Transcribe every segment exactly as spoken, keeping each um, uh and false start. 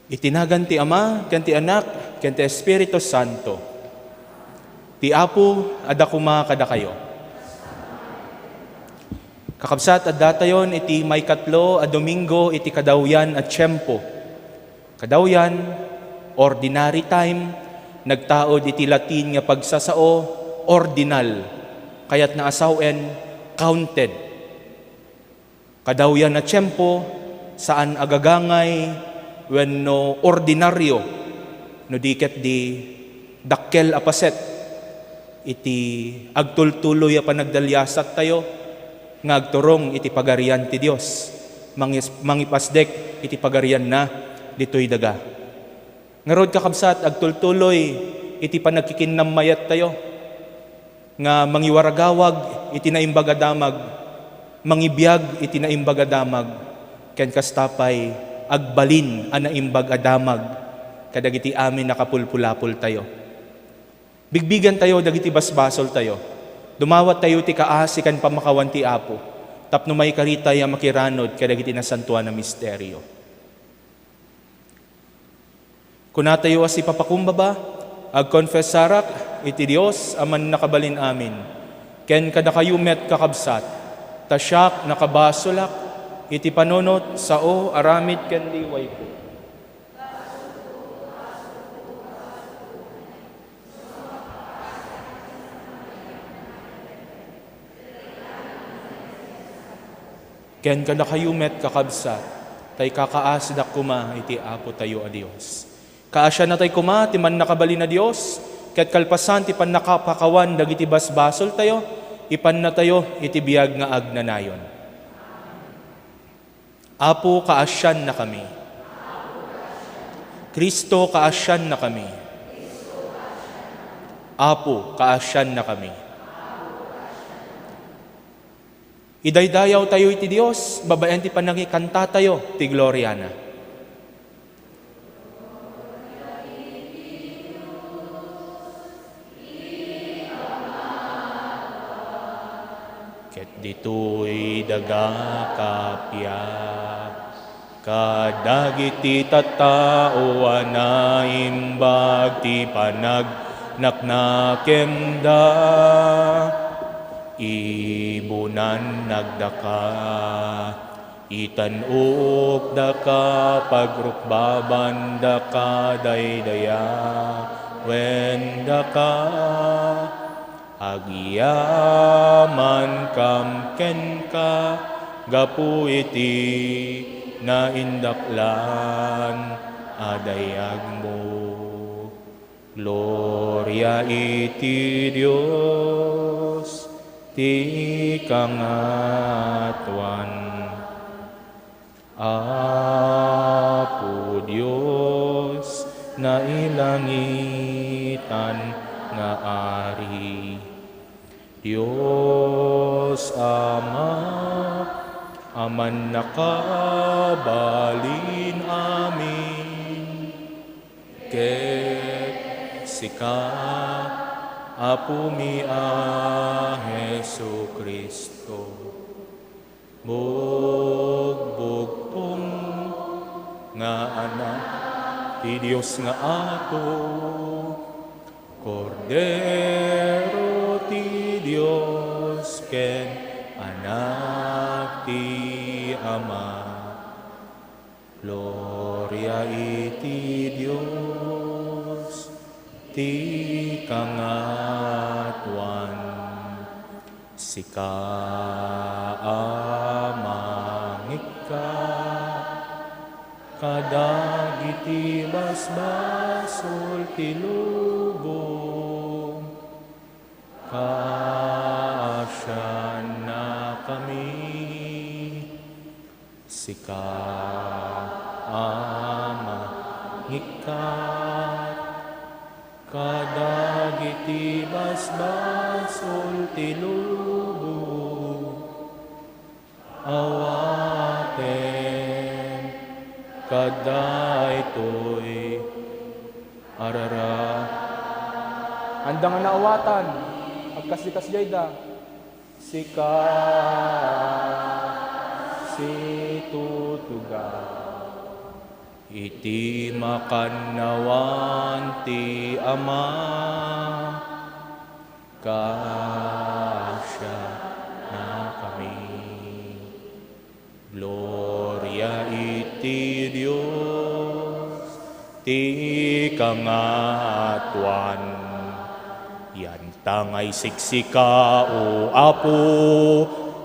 Iti nagan ti Ama, ken ti Anak, ken ti Espiritu Santo. Ti Apo adda koma kadakayo. Kakabsat, addatayon iti maikatlo a Domingo iti kadawyan a tiempo. Kadawyan, ordinary time, nagtaud iti Latin nga pagsasao, ordinal, kayatna a sawen, counted. Kadawyan a tiempo, saan a gagangay wenno ordinaryo, no di ket di dakkel a paset iti agtultuloy a panagdaliasattayo nga agturong iti Pagarian ti Dios, mangis-, mangipasdek iti pagarianna ditoy daga. Ngarud, kakabsat, agtultuloy iti panagkikinnammayattayo nga mangiwaragawag iti naimbag a damag, mangibiag iti naimbag a damag, ken kasta pay agbalin a naimbag a damag kadagiti amin a kapulpulapoltayo. Bigbigantayo dagiti basbasoltayo. Dumawattayo ti kaasi ken pammakawan ti Apo tapno maikaritay a makiranod kadagiti nasantoan a misterio. Kunatayo a sipapakumbaba, agkonfesarak iti Dios a Mannakabalin-amin, ken kadakayo met, kakabsat, ta siak nakabasolak iti panunot, sao, aramid ken liwayko. Ken kadakayo met, kakabsat, ta ikakaasidak koma iti Apotayo a Dios. Kaasiannatay koma ti Mannakabalin a Dios, ket kalpasan ti pannakapakawan dagiti basbasoltayo, ipannatayo iti biag nga agnanayon. Apo, kaasiannakami. Cristo, kaasiannakami. Apo, kaasiannakami. Idaydayawtayo iti Dios babaen ti panangikantatayo ti gloriana. Ket ditoy daga kappia kadagiti tattao a naimbag ti panagnaknakemda, ibunan nagdaka, itan-okdaka, pagrukbabandaka, daydayawendaka, agyamankam kenka gapu iti naindaklan a dayagmo. Gloria iti Dios ti kangatoan. Apo Dios, nailangitan nga Ari, Dios Ama a mannakabalin amin, ket sika, Apomi a Jesu-Cristo, bugbugpong nga Anak ti Dios nga Apo, Kordero ti Dios ken Anak ti Ama. Gloria iti Dios ti kangatoan. Sika a mangikkat kadagiti basbasol ti lubong, kaasiannakami. Sika a mangikkat kadagiti basbasol ti lubong, awaten kadaytoy. Arara. Anda nga naawatan, agkasdikasdiayda. Sika a situtugaw Iti makannawan ti Ama, kasianakami. Gloria iti Dios ti kangatoan. Yantangay siksika, O Apo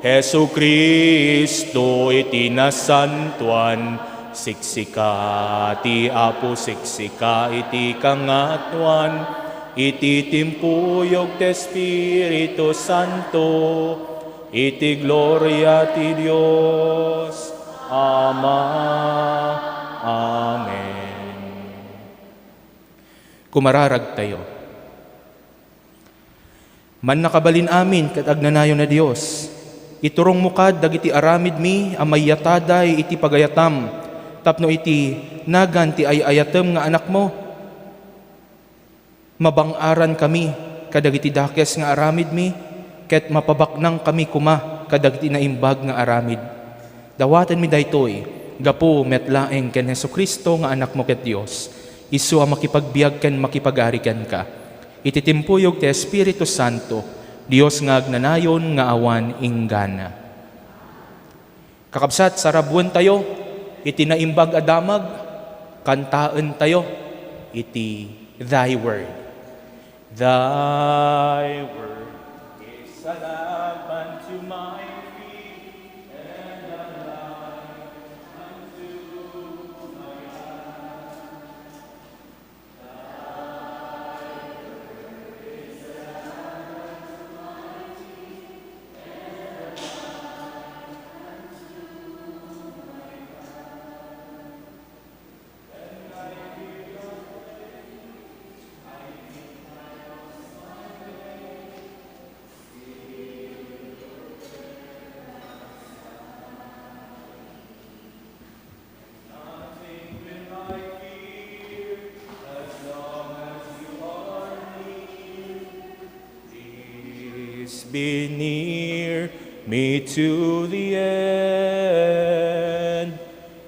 Jesu-Cristo, iti nasantoan, siksika ti Apo, siksika iti kangatoan, iti timpuyog ti Espiritu Santo, iti gloria ti Dios Ama. Amen. Kumararagtayo. Mannakabalin amin ket agnanayon a Dios, iturongmo kad dagiti aramidmi a maiyataday iti pagayatam, tapno iti nagan ti ay-ayatem nga Anakmo, mabang-arankami kadagiti dakes nga aramidmi, ket mapabaknangkami koma kadagiti naimbag nga aramid. Dawatenmi daytoy gapu met laeng ken Jesu-Cristo nga Anakmo ket Dios, isu a makipagbiag ken makipagari kenka, iti timpuyog ti Espiritu Santo, Dios nga agnanayon nga awan inggana. Kakabsat, sarabbuentayo iti naimbag a damag, kantaentayo iti Thy Word. Thy Word is a lamp unto my feet and a light unto my path. Please be near me to the end.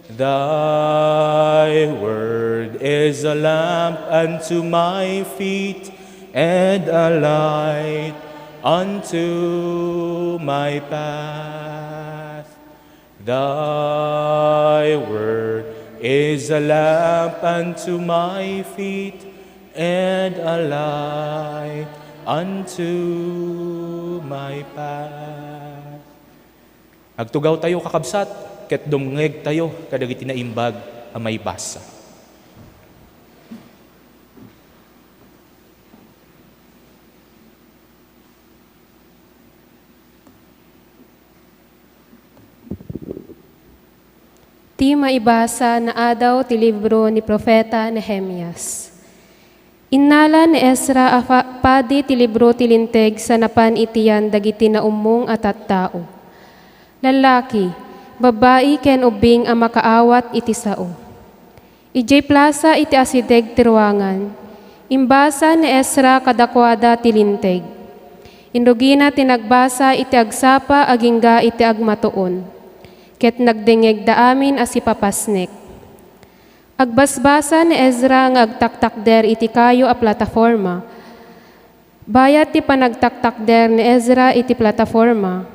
Thy word is a lamp unto my feet and a light unto my path. Thy word is a lamp unto my feet and a light unto my path. Agtugawtayo, kakabsat, ket dumngegtayo kadagiti naimbag a maibasa. Ti maibasa naadaw ti libro ni Profeta Nehemias. Innala ni Ezra a fa-, padi ti libro ti Linteg sa napan iti yan dagiti naummong a tattao, lallaki, babbai ken ubbing a makaawat iti sao. Idiay plasa iti asideg ti ruangan, imbasa ni Ezra kadakuada ti Linteg. Inrugina ti nagbasa iti agsapa agingga iti agmatuon, ket nagdengngegda amin a sipapasnek. Agbasbasa ni Ezra nga agtaktakder iti kayo a plataforma. Bayat ti panagtaktakder ni Ezra iti plataforma,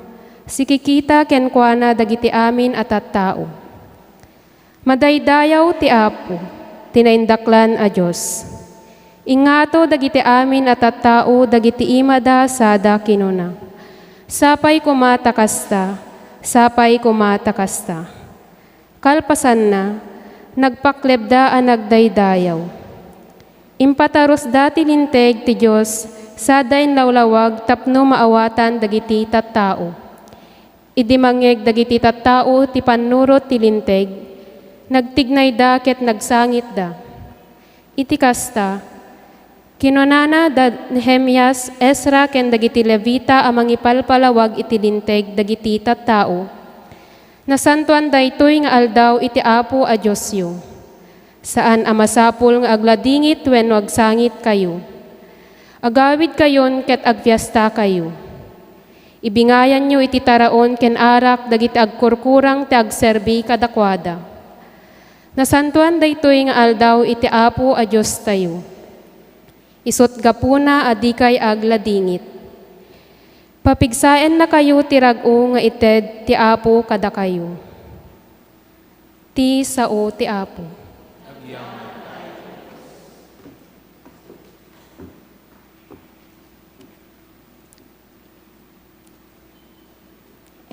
sikikita kenkuana dagiti amin a tattao. Madaydayaw ti Apo, ti naindaklan a Dios. Ingngato dagiti amin a tattao dagiti imada sada kinuna, "Sapay koma ta kasta, sapay koma ta kasta." Kalpasanna, nagpaklebda a nagdaydayaw. Impatarusda ti Linteg ti Dios sada inlawlawag tapno maawatan dagiti tattao. Idi mangngeg dagiti tattao ti pannurot ti Linteg, nagtignayda ket nagsangitda. Iti kasta, kinunana da Nehemias, Ezra, ken dagiti Levita a mangipalpalawag iti Linteg dagiti tattao, "Nasantoan daytoy nga aldaw iti Apo a Diosyo. Saan a masapul nga agladingit wenno agsangitkayo. Agawidkayon ket agfiestakayo. Ibingayanyo iti taraon ken arak dagiti agkurkurang ti agserbi kadakuada." Nasantoan daytoy nga aldaw iti Apo a Diostayo. Isut' gapuna a dikay agladingit. Papigsaennakayo ti rag-o nga ited ti Apo kadakayo. Ti sao ti Apo.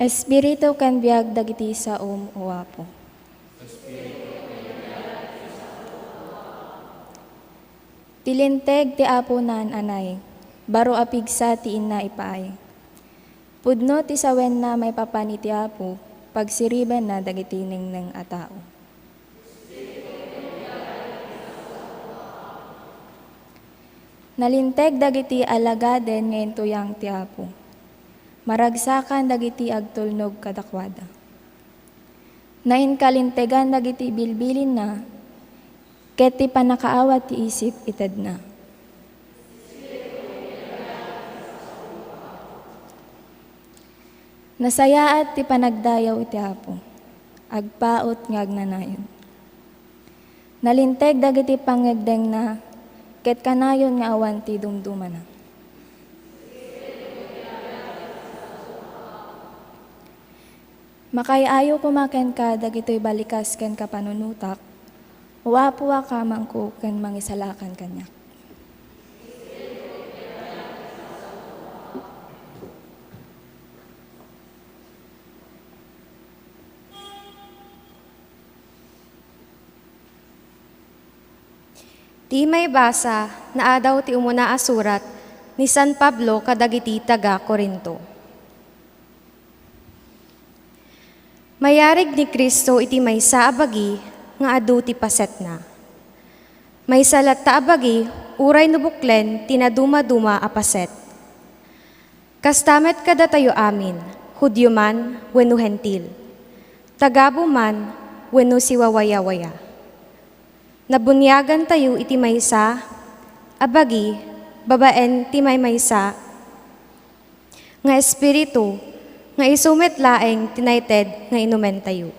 Espiritu ken biag dagiti saom, O Apo. Ti linteg ti Apo naan-anay, baro a pigsa ti inna ipaay. Pudno ti sawenna maipapan iti Apo, pagsiribenna dagiti nengneng a tao. Nalinteg dagiti alagaden nga intuyang ti Apo. Maragsakan dagiti agtulnog kadakuada. Nainkalintegan dagiti bilbilinna, ket ti pannakaawat ti isip itedna. Nasayaat ti panagdayaw iti Apo, agpaut nga agnanayon. Nalinteg dagiti pangngegdengna, ket kanayon nga awan ti dumdumana. Makaay-ayo koma kenka dagitoy balikas ken kapanunotak, O Apo a kamangko ken mangisalakan kaniak. Ti maibasa, naadaw ti umuna a surat ni San Pablo kadagiti taga-Corinto. Mayarig ni Cristo iti maysa a bagi nga adu ti pasetna. Maysa latta a bagi uray no buklen ti nadumaduma a paset. Kasta met kadatayo amin, Judio man wenno Hentil, tagabu man wenno siwawayawaya. Nabuniagantayo iti maysa a bagi babaen ti maymaysa nga Espiritu, nga isu met laeng ti naited nga inumentayo.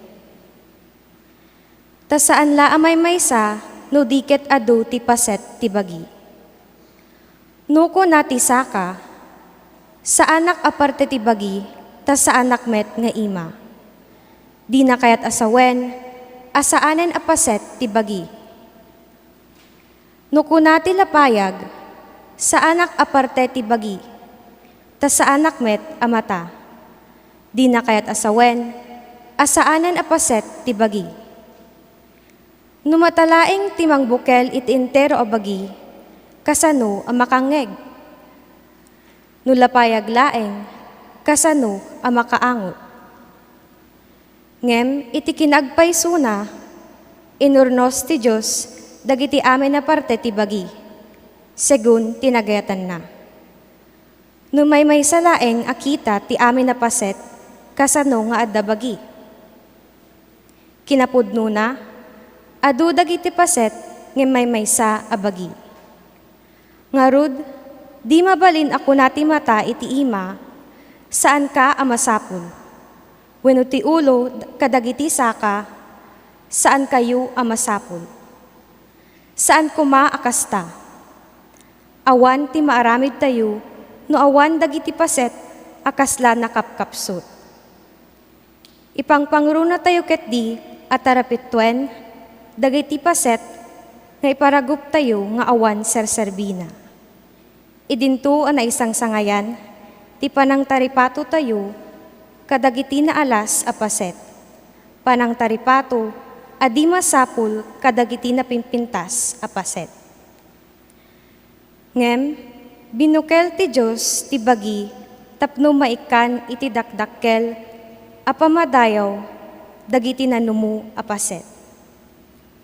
Ta saan la a maymaysa no di ket adu ti paset ti bagi. No kuna ti saka, "Saanak a parte ti bagi, ta saanak met nga ima." Dina kayat a sawen a saanen a paset ti bagi. No kuna ti lapayag, "Saanak a parte ti bagi, ta saanak met a mata." Dina kayat a sawen a saanen a paset ti bagi. No mata laeng ti mangbukel iti entero a bagi, kasano a makangngeg? No lapayag laeng, kasano a makaangot? Ngem iti kinagpaysona, inurnos ti Dios dagiti amin a parte ti bagi, segun ti nagayatanna. No maymaysa laeng a kita ti amin a paset, kasano nga adda bagi? Kinapudnona, adu dagiti paset ngem maymaysa a bagi. Ngarud, di mabalin a kuna ti mata iti ima, "Saanka a masapul." Wenno ti ulo kadagiti saka, "Saankayo a masapul." Saan koma a kasta. Awan ti maaramidtayo no awan dagiti paset a kasla nakapkapsut. Ipangpangronatayo ketdi a tarapituen dagiti paset nga iparaguptayo nga awan serserbina. Idinto a naisangsangayan ti panangtaripatotayo kadagiti naalas a paset, panangtaripato a di masapul kadagiti napimpintas a paset. Ngem binukel ti Dios ti bagi tapno maikkan iti dakdakkel a pammadayaw dagiti nanumo a paset.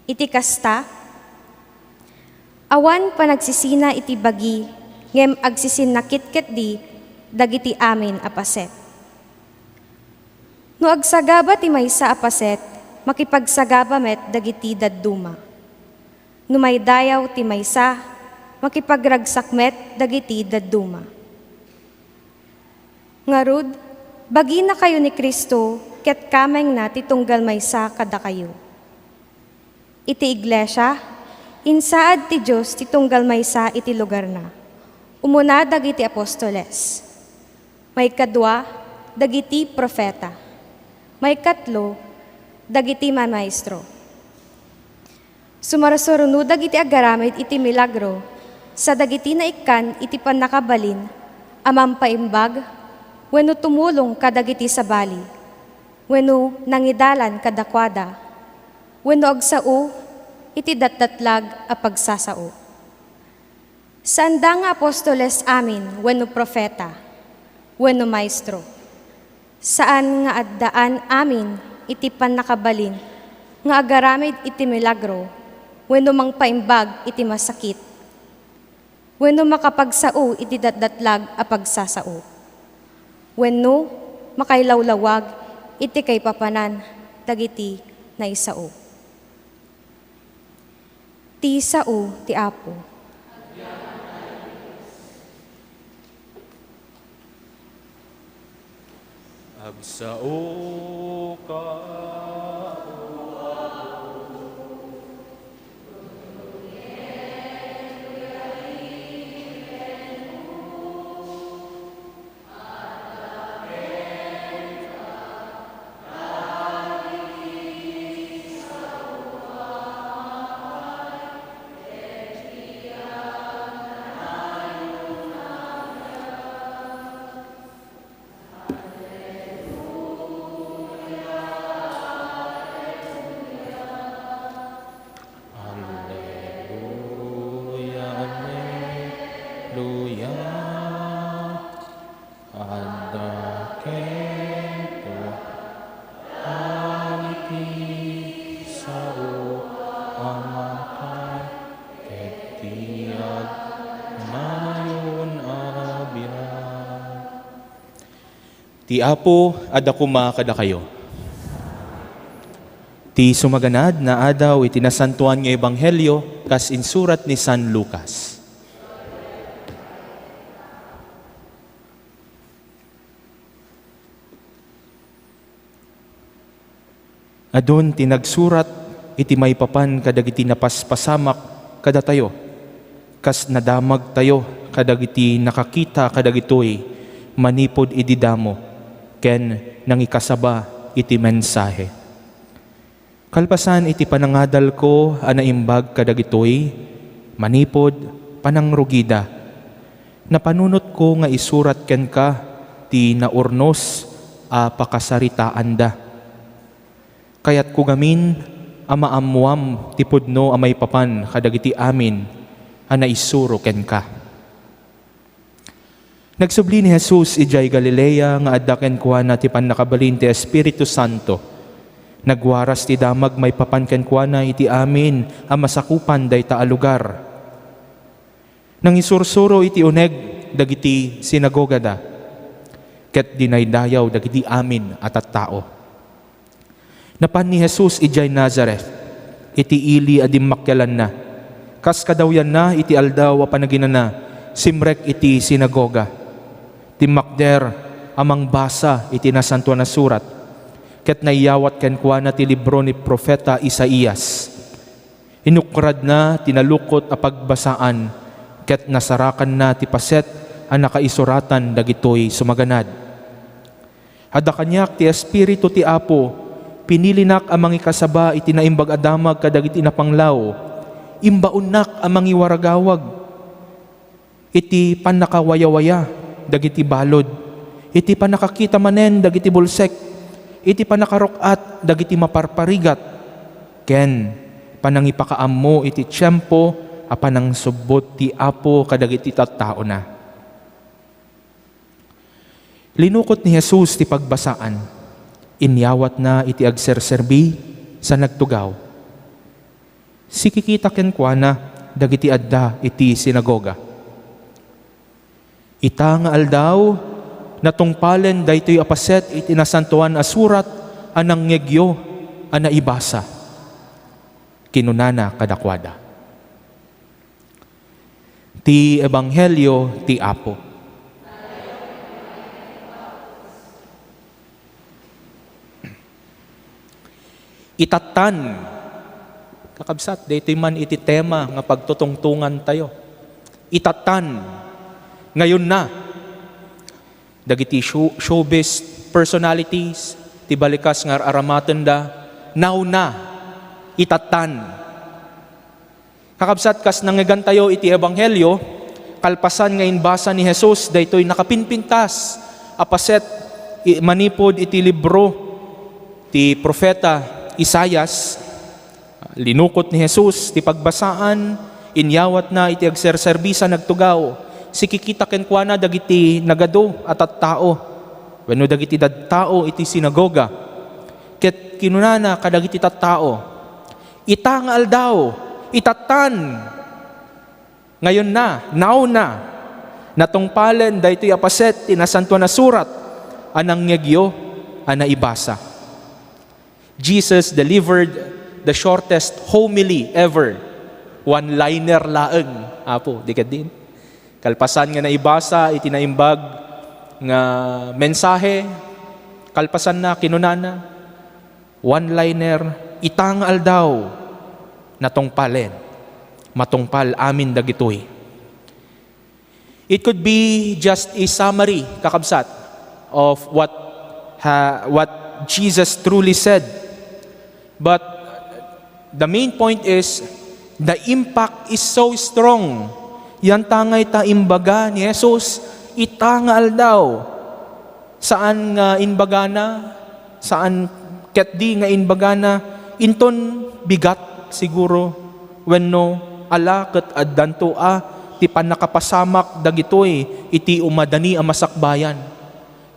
Iti kasta, awan panagsisina iti bagi ngem agsisinnakit ketdi dagiti amin a paset. No agsagaba ti maysa a paset, makipagsagaba met dagiti dadduma. No maidayaw ti maysa, makipagragsak met dagiti dadduma. Ngarud, baginakayo ni Cristo ket kamengna ti tunggal maysa kadakayo. Iti iglesia, insaad ti Dios ti tunggal maysa iti lugarna. Umuna dagiti apostoles. Maikadua, dagiti profeta. Maikatlo, dagiti mamaestro. Sumarsuruno dagiti agaramid iti milagro sa dagiti naikkan iti pannakabalin a mampaimbag wenno tumulong kadagiti sabali, wenno nangidalan kadakuada, wenno agsao iti datdatlag a pagsasao. Saanda nga apostoles amin wenno profeta wenno maestro. Saan nga addaan amin iti pannakabalin nga agaramid iti milagro wenno mangpaimbag iti masakit wenno makapagsao iti datdatlag a pagsasao wenno makailawlawag iti kaipapanan dagiti naisao. Ti sao ti Apo. Agsaoka. Alleluia, alleluia. Adda kenka dagiti sao a mapay ket ti agnanayon a biag. Ti Apo adda koma kadakayo. Ti sumaganad nga adaw iti Nasantoan nga Ebanghelio kas insurat ni San Lucas. Adun ti nagsurat iti maipapan kadagiti napaspasamak kadatayo, kas nadamagtayo kadagiti nakakita kadagitoy manipud idi damo ken nangikasaba iti mensahe. Kalpasan iti panangadalko a naimbag kadagitoy manipud panangrugida, napanunotko nga isurat kenka ti naurnos a pakasaritaanda. Kayatko ngamin a maammoam ti pudno a maipapan kadagiti amin a naisuro kenka. Nagsubli ni Jesus idiay Galilea nga adda kenkuana ti pannakabalin ti Espiritu Santo. Nagwaras ti damag maipapan kenkuana iti amin a masakupan dayta a lugar. Nangisursuro iti uneg dagiti sinagogada, ket dinaydayaw dagiti amin a tattao. Napan ni Jesus idiay Nazaret, iti ili a dimmakkelanna. Kas kadawyanna iti Aldaw a Panaginana, simrek iti sinagoga. Timmakder a mangbasa iti Nasantoan a Surat, ket naiyawat kenkuana ti libro ni profeta Isaias. Inukradna ti nalukot a pagbasaan, ket nasarakanna ti paset a nakaisuratan dagitoy sumaganad. Adda kaniak ti Espiritu ti Apo, pinilinak a mangikasaba iti Naimbag a Damag kadagiti napanglaw. Imbaonnak a mangiwaragawag iti pannakawayawaya dagiti balud, iti pannakakita manen dagiti bulsek, iti pannakaruk-at dagiti maparparigat, ken panangipakaammo iti tiempo a panangsubbot ti Apo kadagiti tattaona. Linukot ni Jesus ti pagbasaan, inyawatna iti agserserbi sa nagtugaw. Sikikita kenkuana dagiti adda iti sinagoga. Ita nga aldaw, natungpalen daytoy a paset iti Nasantoan a Surat a nangngegyo a naibasa. Kinunana kadakuada, "Ti Ebanghelio ti Apo." Itattan Kakabsat, daytoy man iti tema nga pagtutungtongan tayo. Itatan, ngayon na. Dagiti show-, showbiz personalities, ti balikas nga ar-aramatenda, now na, itatan. Kakabsat, kas nangngegan tayo iti Ebanghelio, kalpasan nga imbasa ni Jesus daytoy nakapinpintas a paset i-, manipud iti libro ti Profeta Isaias, linukot ni Jesus ti pagbasaan, inyawatna iti agserserbisan agtugaw, sikikita kenkuana dagiti nagadu a tattao, wenno dagiti dadtao iti sinagoga. Ket kinunana kadagiti tattao, "Ita nga aldaw, itatan! Ngayon na, now na, natungpalen daytoy a paset ti Nasantoan a Surat a nangngegyo a naibasa." Jesus delivered the shortest homily ever. One-liner laeng, Apo, di kadin? Kalpasan nga naibasa iti naimbag nga mensahe, kalpasan na, kinunana, one-liner, "Ita nga aldaw, natungpalen." Matungpal amin dagitoy. It could be just a summary, kakabsat, of what ha-, what Jesus truly said. But the main point is, the impact is so strong. Yantangay ta imbaga ni Jesus, "Ita nga aldaw." Saan nga imbagana, saan ketdi nga imbagana, inton bigat siguro, wenno ala ket addanto a ti pannakapasamak dagitoy iti umadani a masakbayan.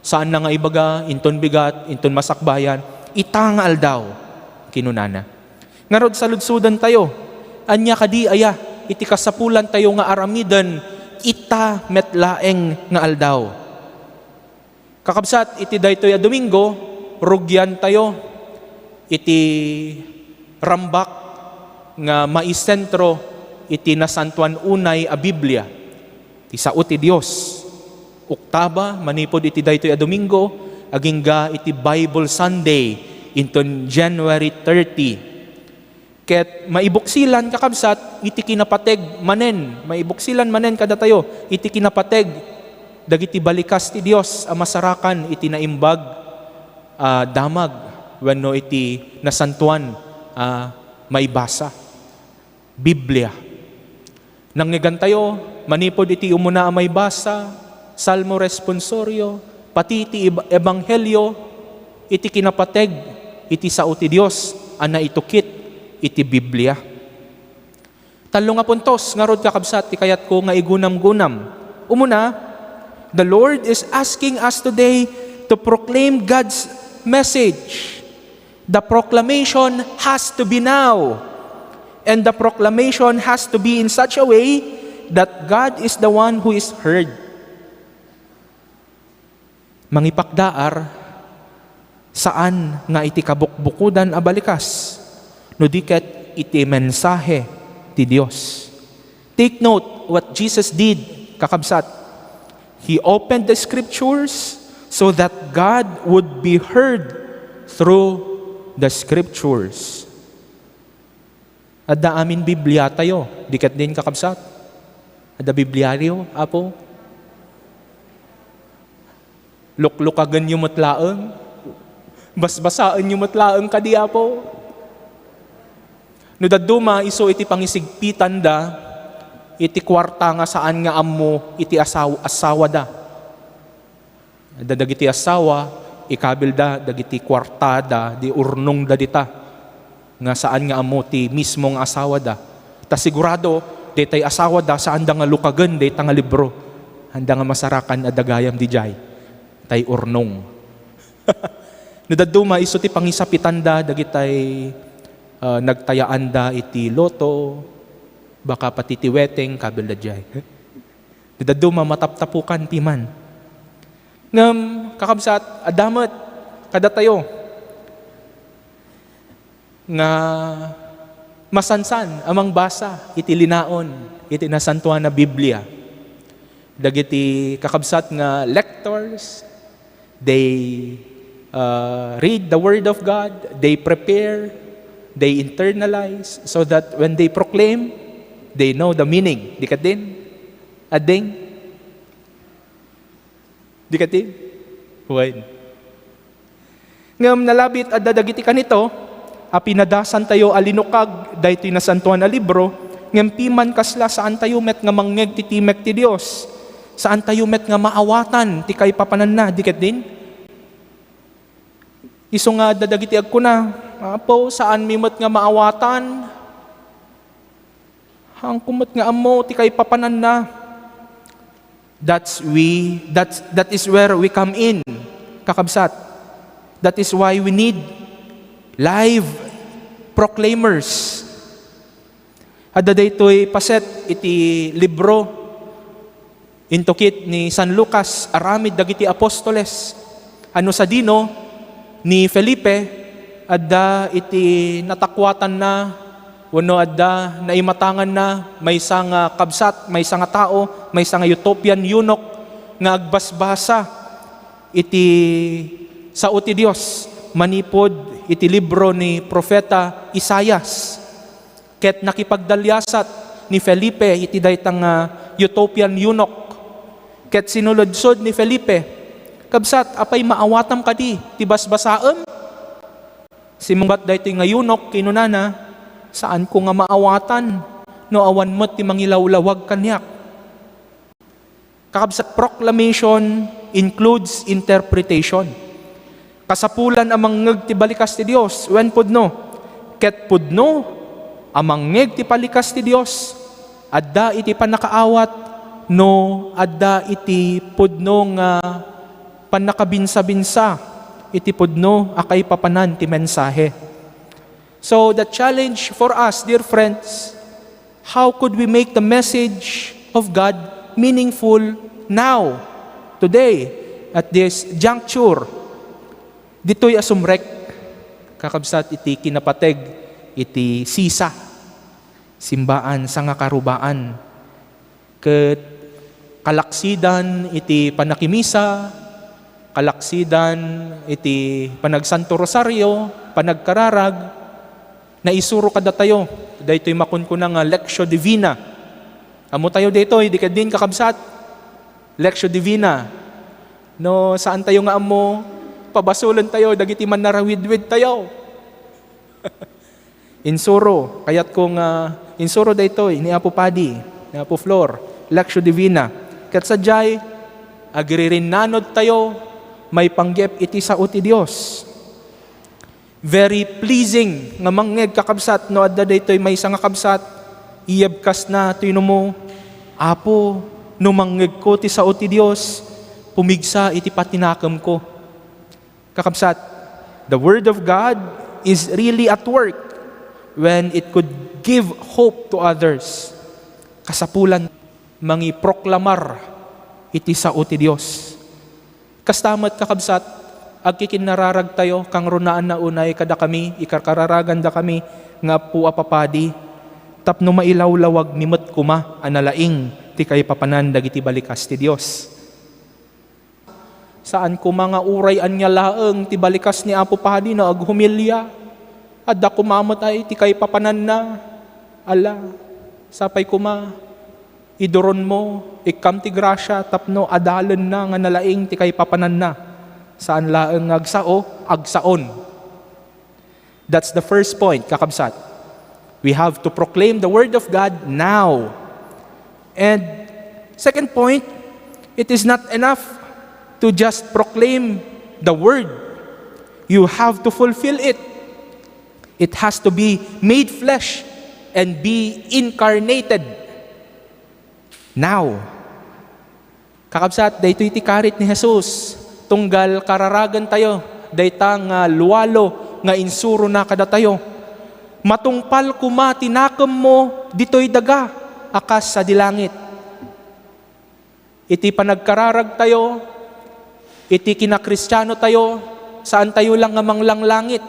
Saanna nga ibaga, inton bigat, inton masakbayan, "Ita nga aldaw," kinunana. Ngarud, saludsodantayo, ania kadi aya iti kasapulantayo nga aramiden ita met laeng nga aldaw? Kakabsat, iti daytoy a Domingo, rugiantayo iti rambak nga maisentro iti nasantoan unay a Biblia, ti sao ti Dios. Oktaba, manipud iti daytoy a Domingo, agingga iti Bible Sunday, inton January thirty. Ket maibuksilan, kakabsat, iti kinapateg manen, maibuksilan manen kadatayo iti kinapateg dagiti balikas ti Dios a masarakan iti naimbag a damag wenno iti nasantoan a maibasa, Biblia. Nangngegentayo manipud iti umuna a maibasa, Salmo Responsorio, pati iti eb-, Ebanghelio, iti kinapateg iti sao ti Dios a naitukit iti Biblia. Tallo nga puntos ngarud, kakabsat, ti kayatko nga igunamgunam. Umuna, the Lord is asking us today to proclaim God's message. The proclamation has to be now. And the proclamation has to be in such a way that God is the one who is heard. Mangipakdaar, saan nga iti kabukbukodan a balikas, no di ket iti mensahe ti Dios. Take note what Jesus did, kakabsat. He opened the scriptures so that God would be heard through the scriptures. Adda amin Bibliatayo, di ket din, kakabsat? Adda Bibliayo, Apo? Luklukagenyo met laeng? Basbasaenyo met laeng kadi, Apo? No dadduma, isu iti pangisigpitanda iti kuarta nga saan nga ammo iti asaw-, asawada. Adda dagiti asawa, ikabilda dagiti kuartada, di urnongda dita, nga saan nga ammo ti mismo nga asawada. Ta sigurado, daytay asawada, saanda nga lukagen dayta nga libro. Anda nga masarakan a dagayam didiay, tay urnong. No dadduma, isu ti pangisapitanda dagitay, ah, nagtayaanda iti lotto, baka pati ti weteng, kabilda diay. Di dadduma mataptapukan piman. Ngem, kakabsat, adda met kadatayo nga masansan a mangbasa iti linaon iti Nasantoan a Biblia. Dagiti kakabsat nga lectors, they, uh, read the Word of God, they prepare, They internalize so that when they proclaim, they know the meaning. Di ket din? Adding? Di ket din? Wen. Ngem nalabit adda dagiti kanito a pinadasantayo a linukag daytoy nasantoan a libro, ngem piman kasla saantayo met nga mangngeg ti timek ti Dios. Saantayo met nga maawatan ti kaipapananna, di ket din? Isu nga adda dagiti agkuna, "Apo, saanmi met nga maawatan. Haanko met nga ammo ti kaipapananna." That's we, that's, that is where we come in, kakabsat. That is why we need live proclaimers. Adda daytoy paset iti libro, intukit ni San Lucas, Aramid dagiti Apostoles. Ano sadino, ni Felipe, adda iti natakuatanna wenno adda naimatanganna, maysa nga kabsat, maysa nga tao, maysa nga Ethiopian eunuch nga agbasbasa iti sao ti Dios manipud iti libro ni Profeta Isaias. Ket nakipagdaliasat ni Felipe iti dayta nga Ethiopian eunuch. Ket sinulodsod ni Felipe, "Kabsat, apay maawatam kadi ti basbasaem?" Simmungbat daytoy nga eunuch, kinunana, "Saanko nga maawatan no awan met ti mangilawlawag kaniak." Kakabsat, proclamation includes interpretation. Kasapulan a mangngeg ti balikas ti Dios wen pudno. Ket pudno a mangngeg ti balikas ti Dios, adda iti pannakaawat no adda iti pudno nga pannakabinsabinsa iti pudno a kaipapanan ti mensahe. So the challenge for us, dear friends, how could we make the message of God meaningful now, today, at this juncture? Ditoy a sumrek, kakabsat, iti kinapateg iti sisa, simbaan, sangakarubaan. Ket kalaksidan iti pannakimisa, kalaksidan iti panagsanto rosario, panagkararag, naisuro kadatayo daytoy makunkuna nga Lectio Divina. Ammotayo daytoy, di ket din, kakabsat? Lectio Divina. No, saantayo nga ammo, pabasolentayo dagiti mannarawidwidtayo. Insuro, kayatko nga insuro daytoy ni Apo Padi, ni Apo Flor, Lectio Divina. Ket sadiay, agririnnanodtayo maipanggep iti sao ti Dios. Very pleasing nga mangngeg, kakabsat, no adda daytoy maysa nga kabsat, iyebkasna toy numo, "Apo, no mangngegko ti sao ti Dios, pumigsa iti patinakemko." Kakabsat, the Word of God is really at work when it could give hope to others. Kasapulan mangiproklamar iti sao ti Dios. Kasta met, kakabsat, agkikinnararagtayo, kangrunaan na unay kadakami, ikarkararagandakami nga appo a papadi, tapno mailawlawagmi met koma a nalaing ti kaipapanan dagiti balikas ti Dios. Saan koma nga uray ania laeng ti balikas ni Apo Padi no aghumilia, adda koma met ay ti kaipapananna. Ala, sapay koma, iduronmo, ikkam ti grasia tapno adalenna nga nalaing ti kaipapananna. Saan laeng nga agsao, agsaon. That's the first point, kakabsat. We have to proclaim the Word of God now. And second point, it is not enough to just proclaim the Word. You have to fulfill it. It has to be made flesh and be incarnated now. Kakabsat, daytoy ti karit ni Jesus. Tunggal kararagantayo dayta nga lualo nga insurona kadatayo. Matungpal koma ti nakemmo ditoy daga a kas sadi langit. Iti panagkararagtayo, iti kinakristianotayo, saantayo lang nga manglanglangit.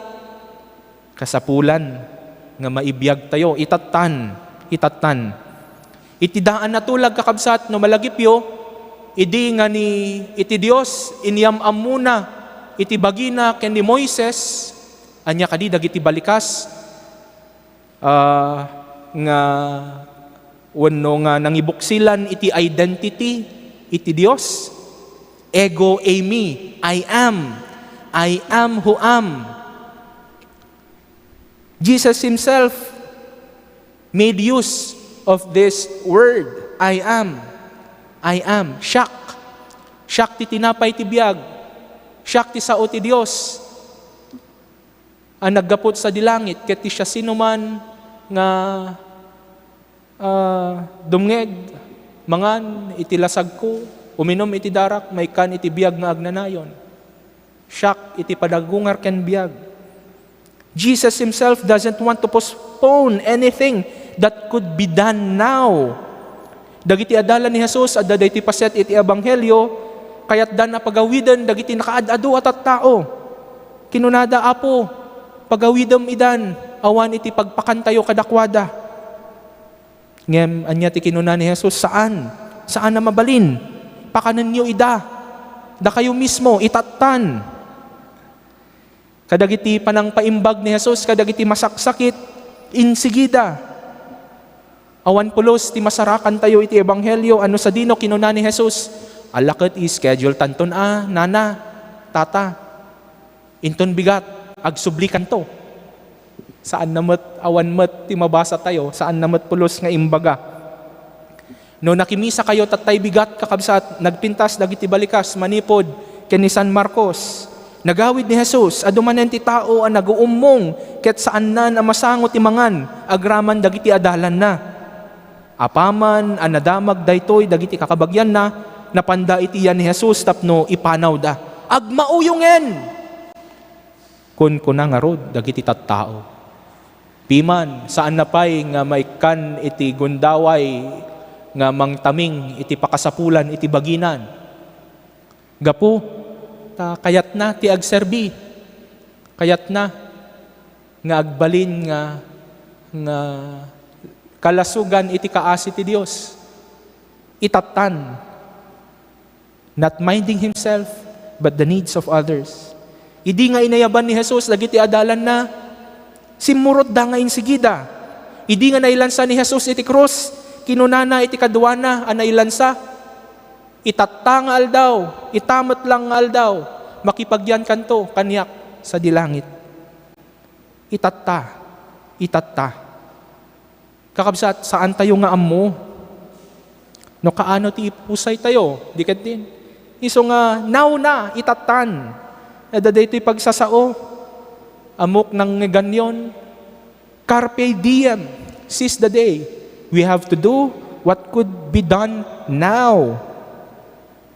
Kasapulan nga maibiagtayo, itattan, itattan. Iti daan a tulag, kakabsat, no malagipyo, idi nga ni iti Dios inyam-ammona iti bagina ken ni Moises, ania kadi dagiti balikas? ah, nga wenno nga nangibuksilan iti identity iti Dios. Ego eimi, I am. I am who am. Jesus himself made use of this word, "I am." I am. Siak. Siak ti tinapay ti biag. Siak ti sao ti Dios a naggapu sadi langit, ket ti siasinoman nga, ah, dumngeg, mangan iti lasagko, uminum iti darak, maikkan iti biag nga agnanayon. Siak iti panagungar ken biag. Jesus himself doesn't want to postpone anything that could be done now. Dagiti adalan ni Jesus, adda daytoy paset iti ebanghelio, kayatdan a pagawiden dagiti nakaad-adu a tattao. Kinunada, "Apo, pagawidem idan, awan iti pagpakantayo kadakuada." Ngem ania ti kinuna ni Jesus? "Saan. Saan a mabalin. Pakanenyo ida. Dakayo mismo, itattan." Kadagiti panangpaimbag ni Jesus kadagiti masaksakit, insigida. Awan pulos ti masarakantayo iti ebanghelio a no sadino kinuna ni Jesus, "Ala ket i-schedule tanton a, nana, tata. Inton bigat, agsublikanto." Saan na met, awan met ti mabasa tayo, saan na met pulos nga imbaga. No nakimisakayo, tattay bigat, kakabsat, nagpintas dagiti balikas manipud ken ni San Marcos. Nagawid ni Jesus, adu manen ti tao a naguummong ket saannan a masango ti mangan agraman dagiti adalanna. Apaman a nadamag daytoy dagiti kakabagianna, napanda iti yan ni Jesus tapno ipanawda. "Agmauyongen!" kunkuna ngarud dagiti tattao. Piman, saanna pay nga maikkan iti gundaway nga mangtaming iti pakasapulan iti baginan. Gapu ta kayatna ti agserbi, kayatna nga agbalin nga, nga kalasogan iti kaasi ti Dios. Itattan. Not minding himself, but the needs of others. Idi nga inayaban ni Jesus dagiti adalanna, simmurotda nga insigida. Idi nga nailansa ni Jesus iti krus, kinunana iti kaduana a nailansa, "Itatta nga aldaw, ita met lang nga aldaw, makipagyankanto kaniak sadi langit." Itatta, itatta. Kakabsat, saan tayo nga ammo no kaano ti ipusay tayo, di ket din? Isu nga, "Now na, itattan." Adda daytoy pagsasao, ammok nangngeganyon, "Carpe diem, seize the day." We have to do what could be done now.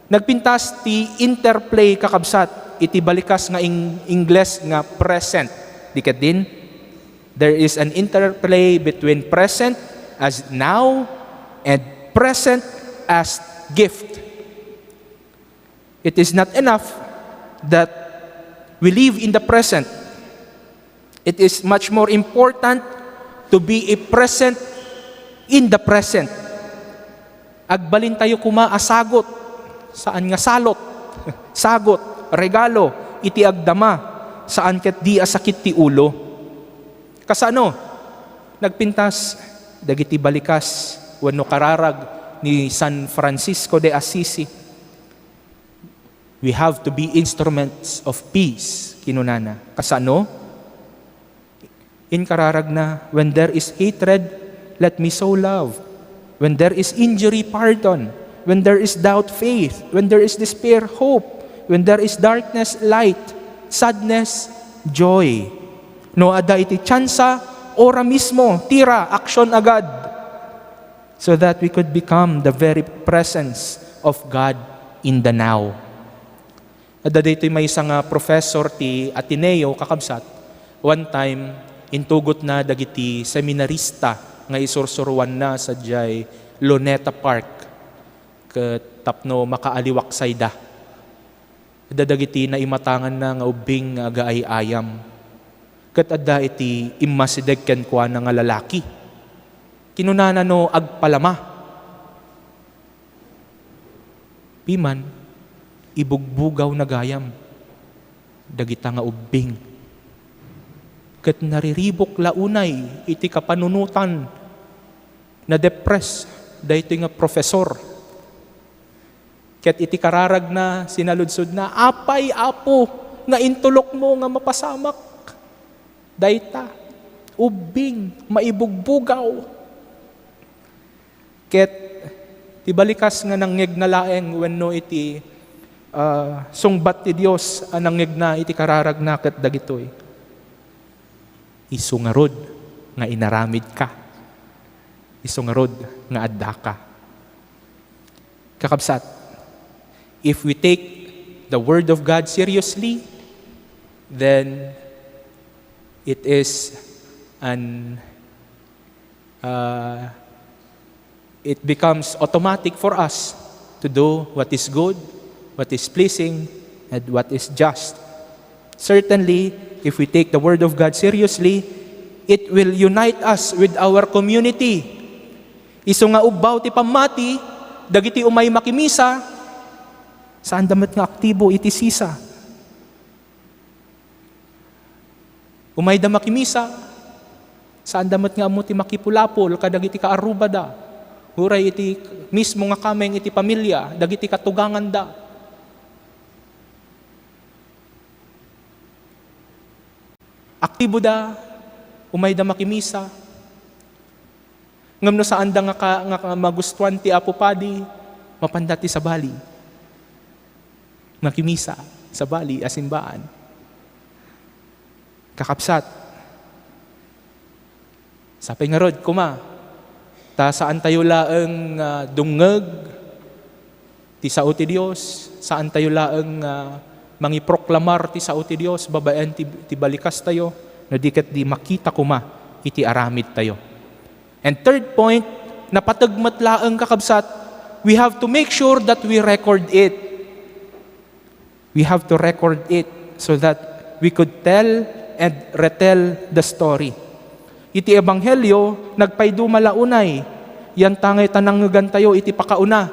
Nagpintas ti interplay, kakabsat, iti balikas nga ing-, Ingles nga present. Di ket din? There is an interplay between present as now and present as gift. It is not enough that we live in the present. It is much more important to be a present in the present. Agbalin tayo koma a sagot, saan nga salot, sagot, regalo, iti agdama, saan ket di a sakit ti ulo. Kasano? Nagpintas dagiti balikas wenno kararag ni San Francisco de Assisi. "We have to be instruments of peace," kinunana. Kasano? Inkararagna, "When there is hatred, let me sow love. When there is injury, pardon. When there is doubt, faith. When there is despair, hope. When there is darkness, light. Sadness, joy." No adda iti tiansa, ora mismo, tira, action agad, so that we could become the very presence of God in the now. Adda daytoy maysa nga professor ti Ateneo, kakabsat. One time, intugotna dagiti seminarista nga isursuruanna sadiay Luneta Park ket tapno makaaliwaksayda. Adda dagiti naimatanganna nga ubbing nga agaay-ayam. Ket adda iti immasideg kenkuana nga lalaki. Kinunana no agpalama. Piman, ibugbugawna gayam dagita nga ubbing. Ket nariribuk la unay iti kapanunotan, na-depress daytoy nga professor. Ket iti kararagna, sinaludsodna, "Apay, Apo, nga intulokmo nga mapasamak dayta? Ubbing, maibugbugaw." Ket ti balikas nga nangngegna laeng wenno iti, ah, sungbat ti Dios a nangngegna iti kararagna ket dagitoy, "Isu ngarud nga inaramidka. Isu ngarud nga addaka." Kakabsat, if we take the Word of God seriously, then it is an, uh, it becomes automatic for us to do what is good, what is pleasing, and what is just. Certainly, if we take the Word of God seriously, it will unite us with our community. Isu nga ubbaw ti pammati, dagiti umay makimisa, saanda met nga aktibo iti sisa. Umayda makimisa, saanda met nga ammo ti makipulapol kadagiti kaarrubada, uray iti mismo nga kameng iti pamilia, dagiti katuganganda. Aktiboda, umayda makimisa. Ngem no saanda nga ka-, nga ka-, magustuan ti Apo Padi, mapanda ti sabali. Makimisa, sabali a simbaan. Kakabsat, sapay ngarud koma, ta saantayo laeng nga dumngeg ti sao ti Dios, saantayo laeng nga mangiproklamar ti sao ti Dios babaen ti, ti balikastayo, no di ket di makita koma iti aramidtayo. And third point, napateg met laeng, kakabsat, we have to make sure that we record it. We have to record it so that we could tell and retell the story. Iti ebanghelio, nagpaiduma la unay, yanta ngay ta nangngegantayo iti pakauna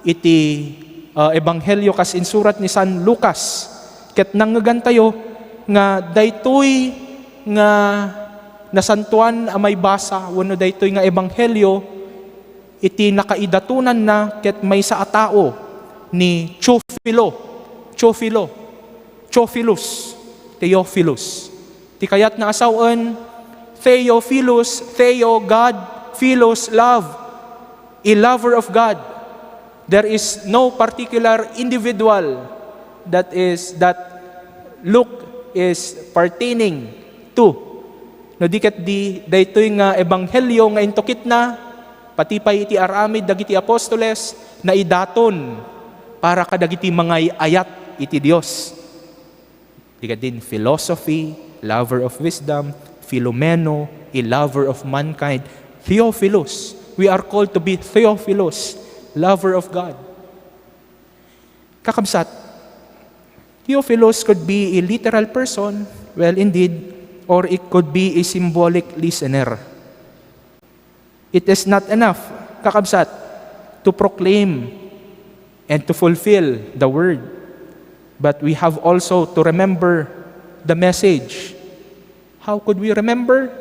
iti, ah, ebanghelio kas insurat ni San Lucas. Ket nangngegantayo nga daytoy nga nasantoan a maibasa wenno daytoy nga ebanghelio iti nakaidatonanna ket maysa a tao, ni Teofilo, Teofilo, Theophilus, Theophilus. Ti kayatna a sawen, Theophilus, Theo, God, Philos, love, a lover of God. There is no particular individual that is, that Luke is pertaining to. No di ket di, daytoy nga ebanghelio nga intukitna, pati pay iti aramid dagiti apostoles, naidaton para kadagiti mangay-ayat iti Dios. Di ket din, philosophy, lover of wisdom, Filomeno, a lover of mankind, Theophilus, we are called to be Theophilus, lover of God. Kakabsat, Theophilus could be a literal person, well, indeed, or it could be a symbolic listener. It is not enough, kakabsat, to proclaim and to fulfill the word, but we have also to remember the message. How could we remember?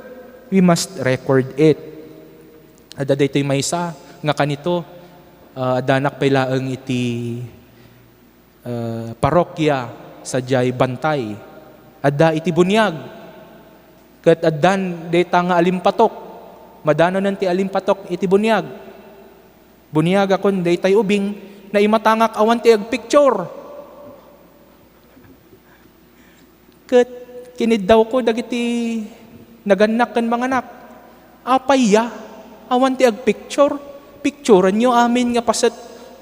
We must record it. Adda daytoy maysa nga kanito, ah, addanak pay laeng iti, ah, parokya sadiay Bantay. Adda iti buniag. Ket addan dayta nga alimpatok. Madanonen ti alimpatok iti buniag. Buniagakon daytay ubing, naimatangak awan ti agpicture. Ket kiniddawko dagiti nagannak ken manganak, "Apay ya? Awan ti agpicture? Picturenyo amin nga paset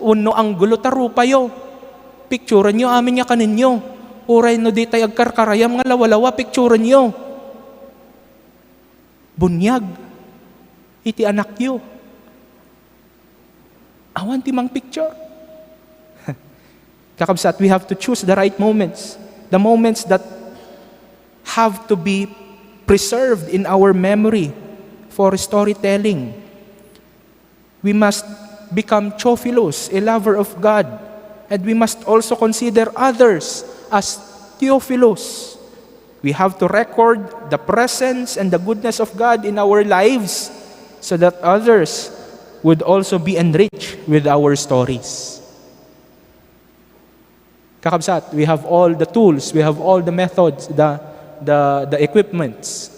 wenno anggulo ta rupayo. Picturenyo amin nga kanenyo. Uray no ditay agkarkarayam nga lawalawa, picturenyo." Buniag iti anakyo. Awan ti mangpicture. Kakabsat, we have to choose the right moments. The moments that have to be preserved in our memory for storytelling. We must become Theophilus, a lover of God. And we must also consider others as Theophilus. We have to record the presence and the goodness of God in our lives so that others would also be enriched with our stories. Kakabsat, we have all the tools, we have all the methods, the, the, the equipments.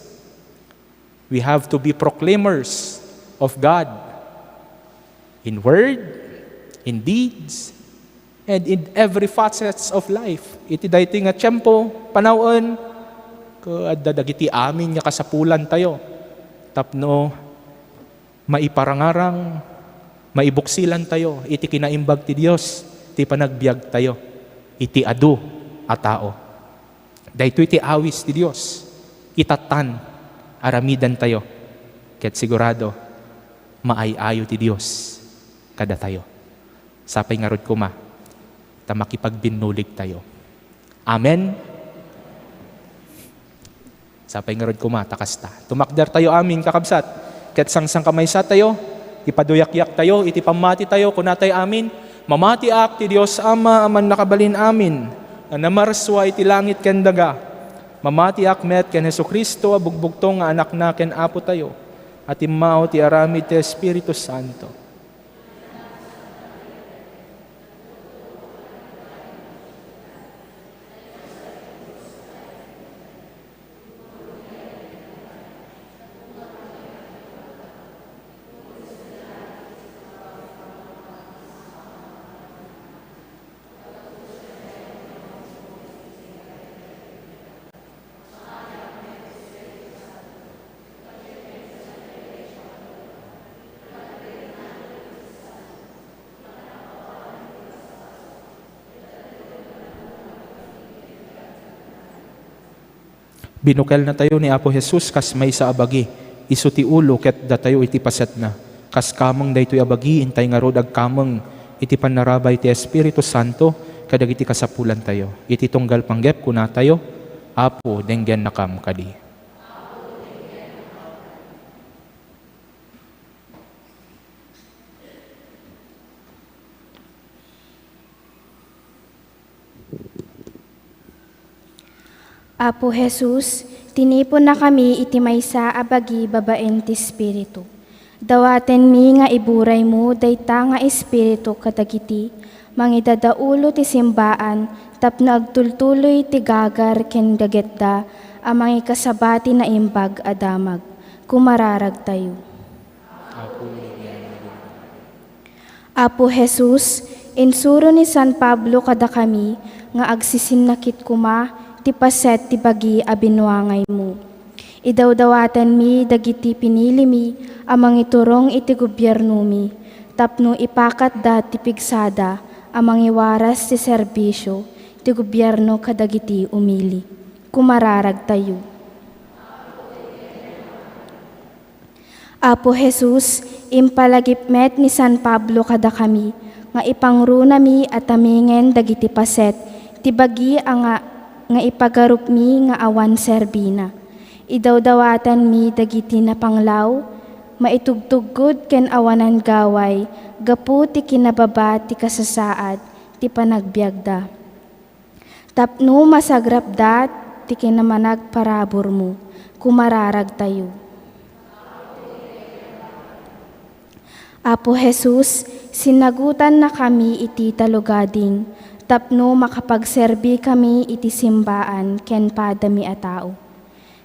We have to be proclaimers of God in word, in deeds, and in every facets of life. Iti daytoy nga tiempo, panawen, ket adda dagiti amin nga kasapulantayo tapno maiparangarang, maibuksilantayo iti kinaimbag ti Dios, ti panagbiagtayo iti adu a tao. Daytoy ti awis ti Dios. Itattan, aramidantayo. Ket sigurado, maay-ayo ti Dios kadatayo. Sapay ngarud koma ta makipagbinuligtayo. Amen? Sapay ngarud koma ta kasta. Tumakdertayo amin, kakabsat, ket sangsangkamaysatayo, ipaduyakyaktayo iti pammatitayo, kunatayo amin, "Mamatiak ti Dios Ama a Mannakabalin-amin, a namarsua iti langit ken daga. Mamatiak met ken Jesu-Cristo a bugbugtong nga Anakna ken Apotayo, a timmao ti aramid ti Espiritu Santo." Binukelnatayo ni Apo Jesus kas maysa a bagi, isu ti ulo ket datayo iti pasetna. Kas kameng daytoy a bagi, intay ngarud agkameng iti pannarabay ti Espiritu Santo kadagiti kasapulantayo. Iti tunggal panggep, kunatayo, "Apo, denggennakam kadi." Apo Jesus, tiniponnakami iti maysa a bagi babaen ti Espiritu. Dawatenmi nga iburaymo dayta nga Espiritu kadagiti mangidadaulo ti simbaan tapno agtultuloy ti gagar ken gagetda a mangikasaba ti naimbag a damag. Kumararagtayo. Apo, iti Apo Jesus, insuro ni San Pablo kadakami nga agsisinnakit koma ti paset ti bagi a binuangaymo. Idawdawatenmi dagiti pinilimi a mangiturong iti gobiernomi tapno ipakatda ti pigsada a mangiwaras ti serbisio ti gobierno kadagiti umili. Kumararagtayo. Apo Jesus, impalagip met ni San Pablo kadakami nga ipangrunami a tamingen dagiti paset ti bagi a nga, nga ipagarupmi nga awan serbina. Idawdawatanmi dagiti napanglaw, maitugtuggod ken awanan gaway gapu ti kinababa ti kasasaad ti panagbiagda. Tapno masagrapda ti kinamanagparaburmo, kumararagtayo. Apo Jesus, sinagutannakami iti talugading tapno makapagserbikami iti simbaan ken padami a tao.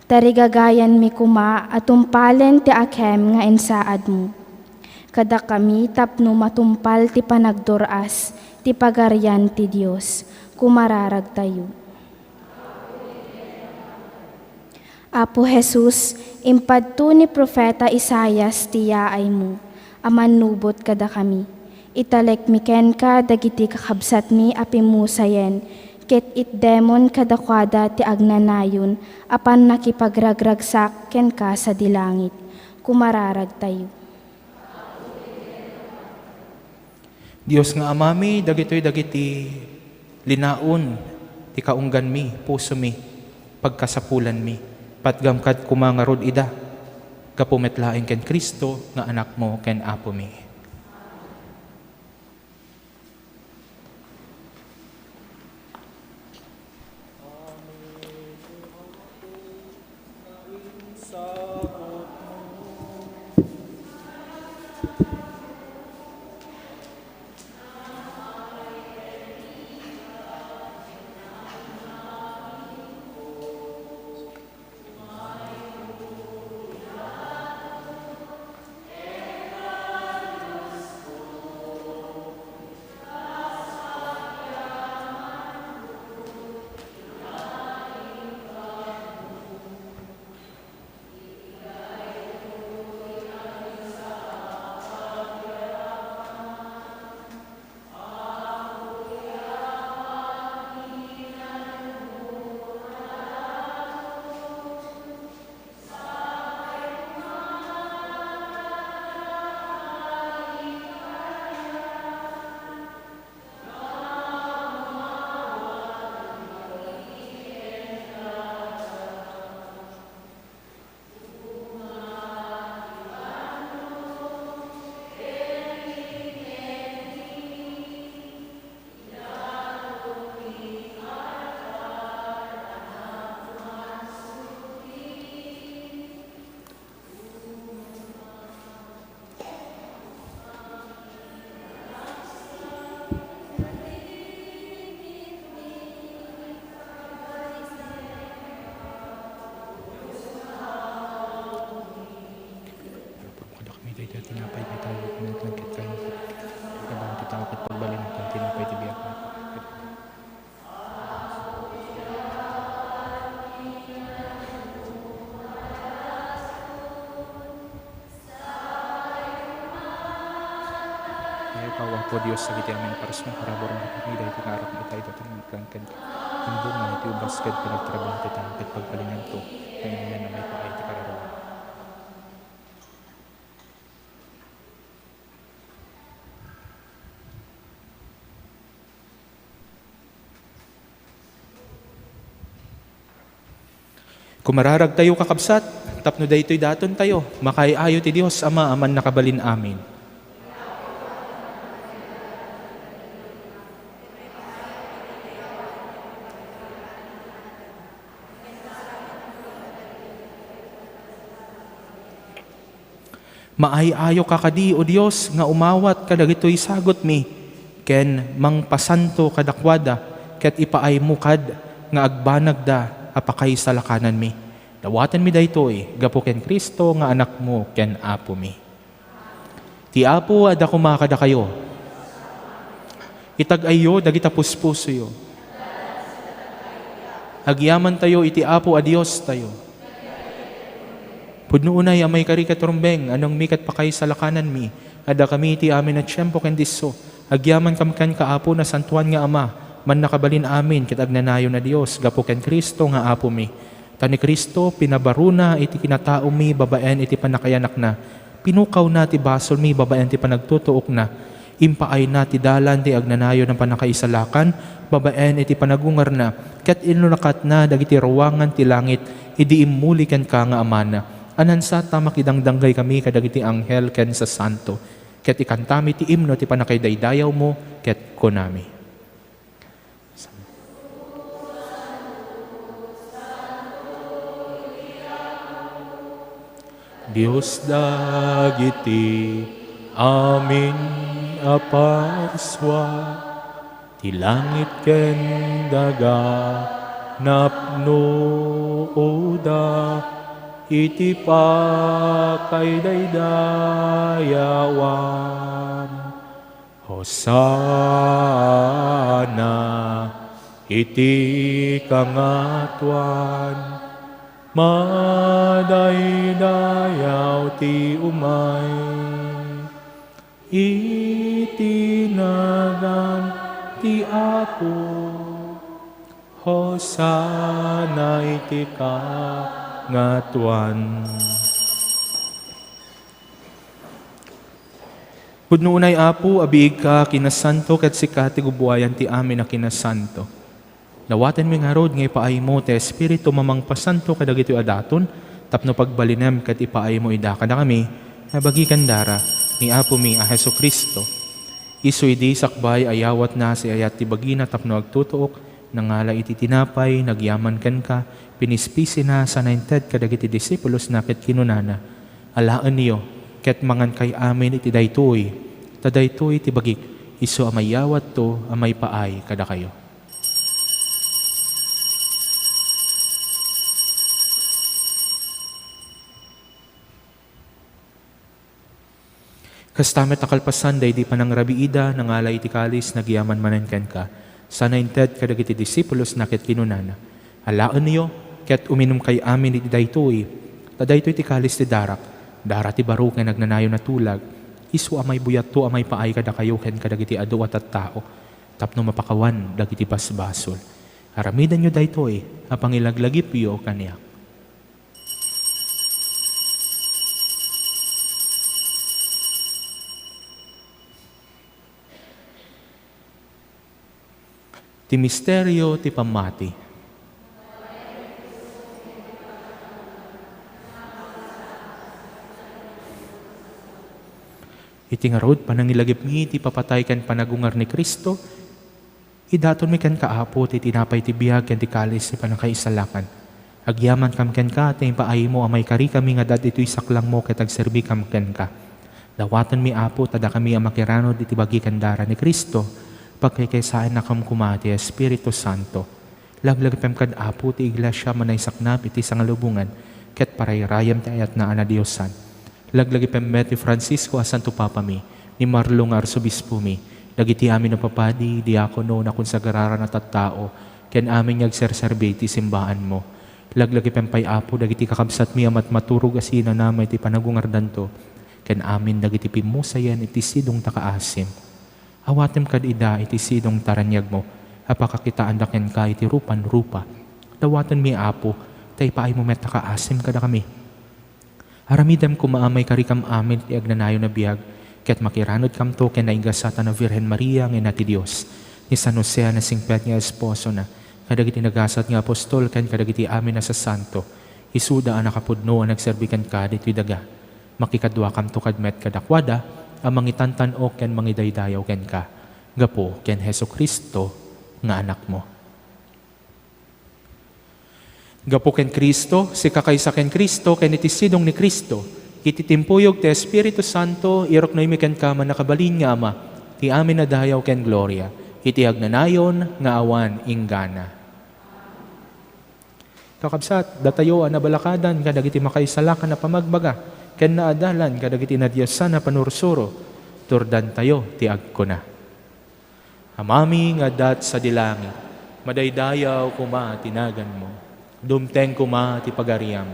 Tarigagayanmi koma a tumpalen ti akem nga insaadmo kadakami tapno matumpal ti panagdur-as ti Pagarian ti Dios. Kumararagtayo. Apo Jesus, impadto ni Profeta Isaias ti yaaymo a mannubot kadakami. Italekmi kenka dagiti kakabsatmi a pimusayen, ket itdemon kadakuada ti agnanayon a pannakipagragragsak kenka sadi langit. Kumararagtayo. Dios nga Amami, dagitoy dagiti linaon ti kaungganmi, pusomi, pagkasapulanmi. Patgam kad koma ngarud ida, gapu met laeng ken Cristo nga Anakmo ken Apomi. Kadakami dayta tinapay nga tayo, pinagkagkit kayo. Ikaw ti tao ket pagbalin ti tinapay ti biag. Ayaw ka, Apo Dios, dagiti amin a parsua, parabur nga kami daytoy nga arak nga itayda ti nangikkan kenka. Imbunga iti ubas ket panagtrabaho ti tao ket pagbalinanto, nga immuna a maipaay ti kararuan. Kumararagtayo, kakabsat, tapno daytoy datontayo, makaay-ayo ti Dios Ama a Mannakabalin-amin. Maay-ayoka kadi, O Dios, nga umawat kadagitoy sagutmi, ken mangpasanto kadakuada, ket ipaaymo kad nga agbanagda a pakaisalakananmi. Dawatenmi daytoy gapu ken Cristo nga Anakmo ken Apomi. Ti Apo adda koma kadakayo. Itag-ayyo dagita puspusoyo. Agyamantayo iti Apo a Diostayo. Pudno unay a maikari ket rumbeng, anongmi ket pakaisalakananmi, a dakami iti amin a tiempo ken disso, agyamankami kenka, Apo, Nasantoan nga Ama, Mannakabalin-amin ket agnanayon a Dios, gapu ken Cristo nga Apomi. Ta ni Cristo, pinabarona iti kinataomi babaen iti pannakayanakna, pinukawna ti basolmi babaen ti panagtutuokna, impaayna ti dalan ti agnanayon a pannakaisalakan babaen iti panagungarna, ket inlunakatna dagiti ruangan ti langit idi immuli kenka nga Amana. A nansat ta makidangdanggaykami kadagiti anghel ken sasanto, ket ikantami ti imno ti pannakaidaydayawmo, ket kunami. Dios dagiti amin a parsua, ti langit ken daga napnoda iti pakaidaydayawan. Hosanna iti kangatoan, madaydayaw ti umay iti nagan ti Apo. Hosanna iti kangatoan. Pudno unay, Apo, a biigka a kinasanto, ket sika ti gubuayan ti amin a kinasanto. Dawatenmi ngarud nga ipaaymo ti Espiritum a mangpasanto kadagitoy a daton, tapno pagbalinem ket ipaaymo ida kadakami, nga bagi ken dara ni Apomi a Jesu-Cristo. Isu idi sakbay a yawatna, siayat ti bagina tapno agtutuok, Nangala iti tinapay, nagyaman kenka, pinispisina sana inted kadagiti disipulosna ket kinunana, "Alaenyo, ket mangankay amin iti daytoy, ta daytoy ti bagik, isu a mayawatto a maipaay kadakayo." Kasta met a kalpasan daydi panangrabiida, nangala iti kalis, nagyaman manen kenka, sana inted kadagiti disipulosna ket kinunana, "Alaenyo, ket uminumkay amin iti daytoy, ta daytoy ti kalis ti darak, dara ti baro ken agnanayon a tulag, isu a maibuyatto a maipaay kadakayo ken kadagiti adu a tattao, tapno mapakawan dagiti basbasol. Aramidenyo daytoy a pangilaglagipyo kaniak." Ti misterio ti pammati. Iti ngarud, panangilagipmi ti papatay ken panagungar ni Cristo, idatonmi kenka, Apo, ti tinapay ti biag ken ti kalis ti panakaisalakan. Agyamankam kenka ta impaaymo a maikarikami nga ad-ad itoy saklangmo ket agserbikam kenka. Dawatenmi, Apo, ta dakami a makiranod iti bagi ken dara ni Cristo, pagkaykaysaennakam koma ti Espiritu Santo. Laglagipem kad, Apo, ti Iglesia a naisaknap iti sangalubongan ket parayrayam ti ayatna a nadiosan. Laglagipem met ti Francisco a Santo Papami, ni Marlo nga Arsobispomi, dagiti amin a papadi, diakono, nakonsagraran a tattao, ken amin nga agserserbi iti simbaanmo. Laglagipem pay, Apo, dagiti kakabsatmi a matmaturog a sinanama iti panagungardanto, ken amin dagiti pimmusayen iti sidongta a kaasim. Awatem kad ida iti sidongta a raniagmo a pakakitaanda kenka iti rupan rupa. Dawatenmi, Apo, ta ipaaymo met a kaasim kadakami. Aramidem koma a maikarikam amin ti agnanayon a biag, ket makiranodkamto ken nagasat a Birhen Maria nga Ina ti Dios, ni San Jose a nasingpet nga esposona, kadagiti nagasat nga apostol ken kadagiti amin a sasanto, isuda a nakapudno a nagserbi kenka ditoy daga. Makikaduakamto kad met kadakuada a mangitantan-ok ken mangidaydayaw kenka, gapu ken Jesu-Cristo nga Anakmo. Gapu ken Cristo, sika kaysa ken Cristo, ken iti sidong ni Cristo, iti timpuyog ti Espiritu Santo, iruknoymi kenka a mannakabalin nga Ama, ti amin a dayaw ken gloria, iti agnanayon nga awan inggana. Kakabsat, datayo a nabalakadan kadagiti makaisalakan a pamagbaga ken naadalan kadagiti nadiosan a panursuro, turdantayo ti agkuna. Amami nga adda sadi langit, madaydayaw koma ti naganmo. Dumteng koma ti pagariam.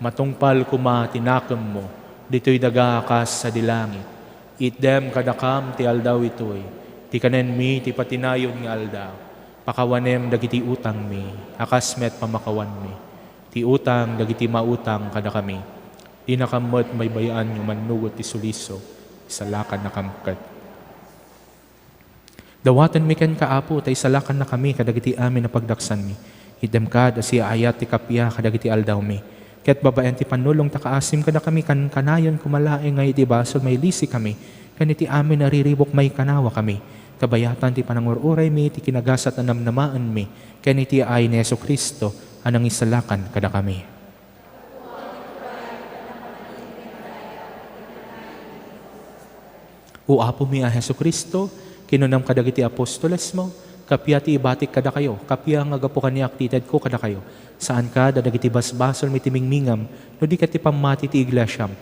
Matungpal koma ti nakemmo ditoy daga a kas sadi langit. Itdem kadakam ti aldaw itoy ti kanenmi ti patinayon nga aldaw. Pakawanem dagiti utangmi a kas met pamakawanmi ti utang dagiti mautang kadakami. Dinakam met baybay-an nga umannugot ti sulisog, isalakannakam ket. Dawatenmi kenka, Apo, ta isalakannakami kadagiti amin a pagdaksanmi. Itdem kad a siaayat ti kappia kadagiti aldawmi. Ket babaen ti pannulongta a kaasim kadakami, kankanayon koma laeng nga iti basol mailisikami ken iti amin a riribuk maikanawakami. Kabayatan ti panangur-uraymi iti kinagasat a namnamaenmi ken iti aay ni Jesu-Cristo a nangisalakan kadakami. O Apomi a Jesu-Cristo, kinunam kadagiti apostolesmo, kappia ti ibatik kadakayo, kappia nga gapu kaniak ti itedko kadakayo. Saan kad a dagiti basbasolmi ti mingmingam, no di ket ti pammati ti iglesiam.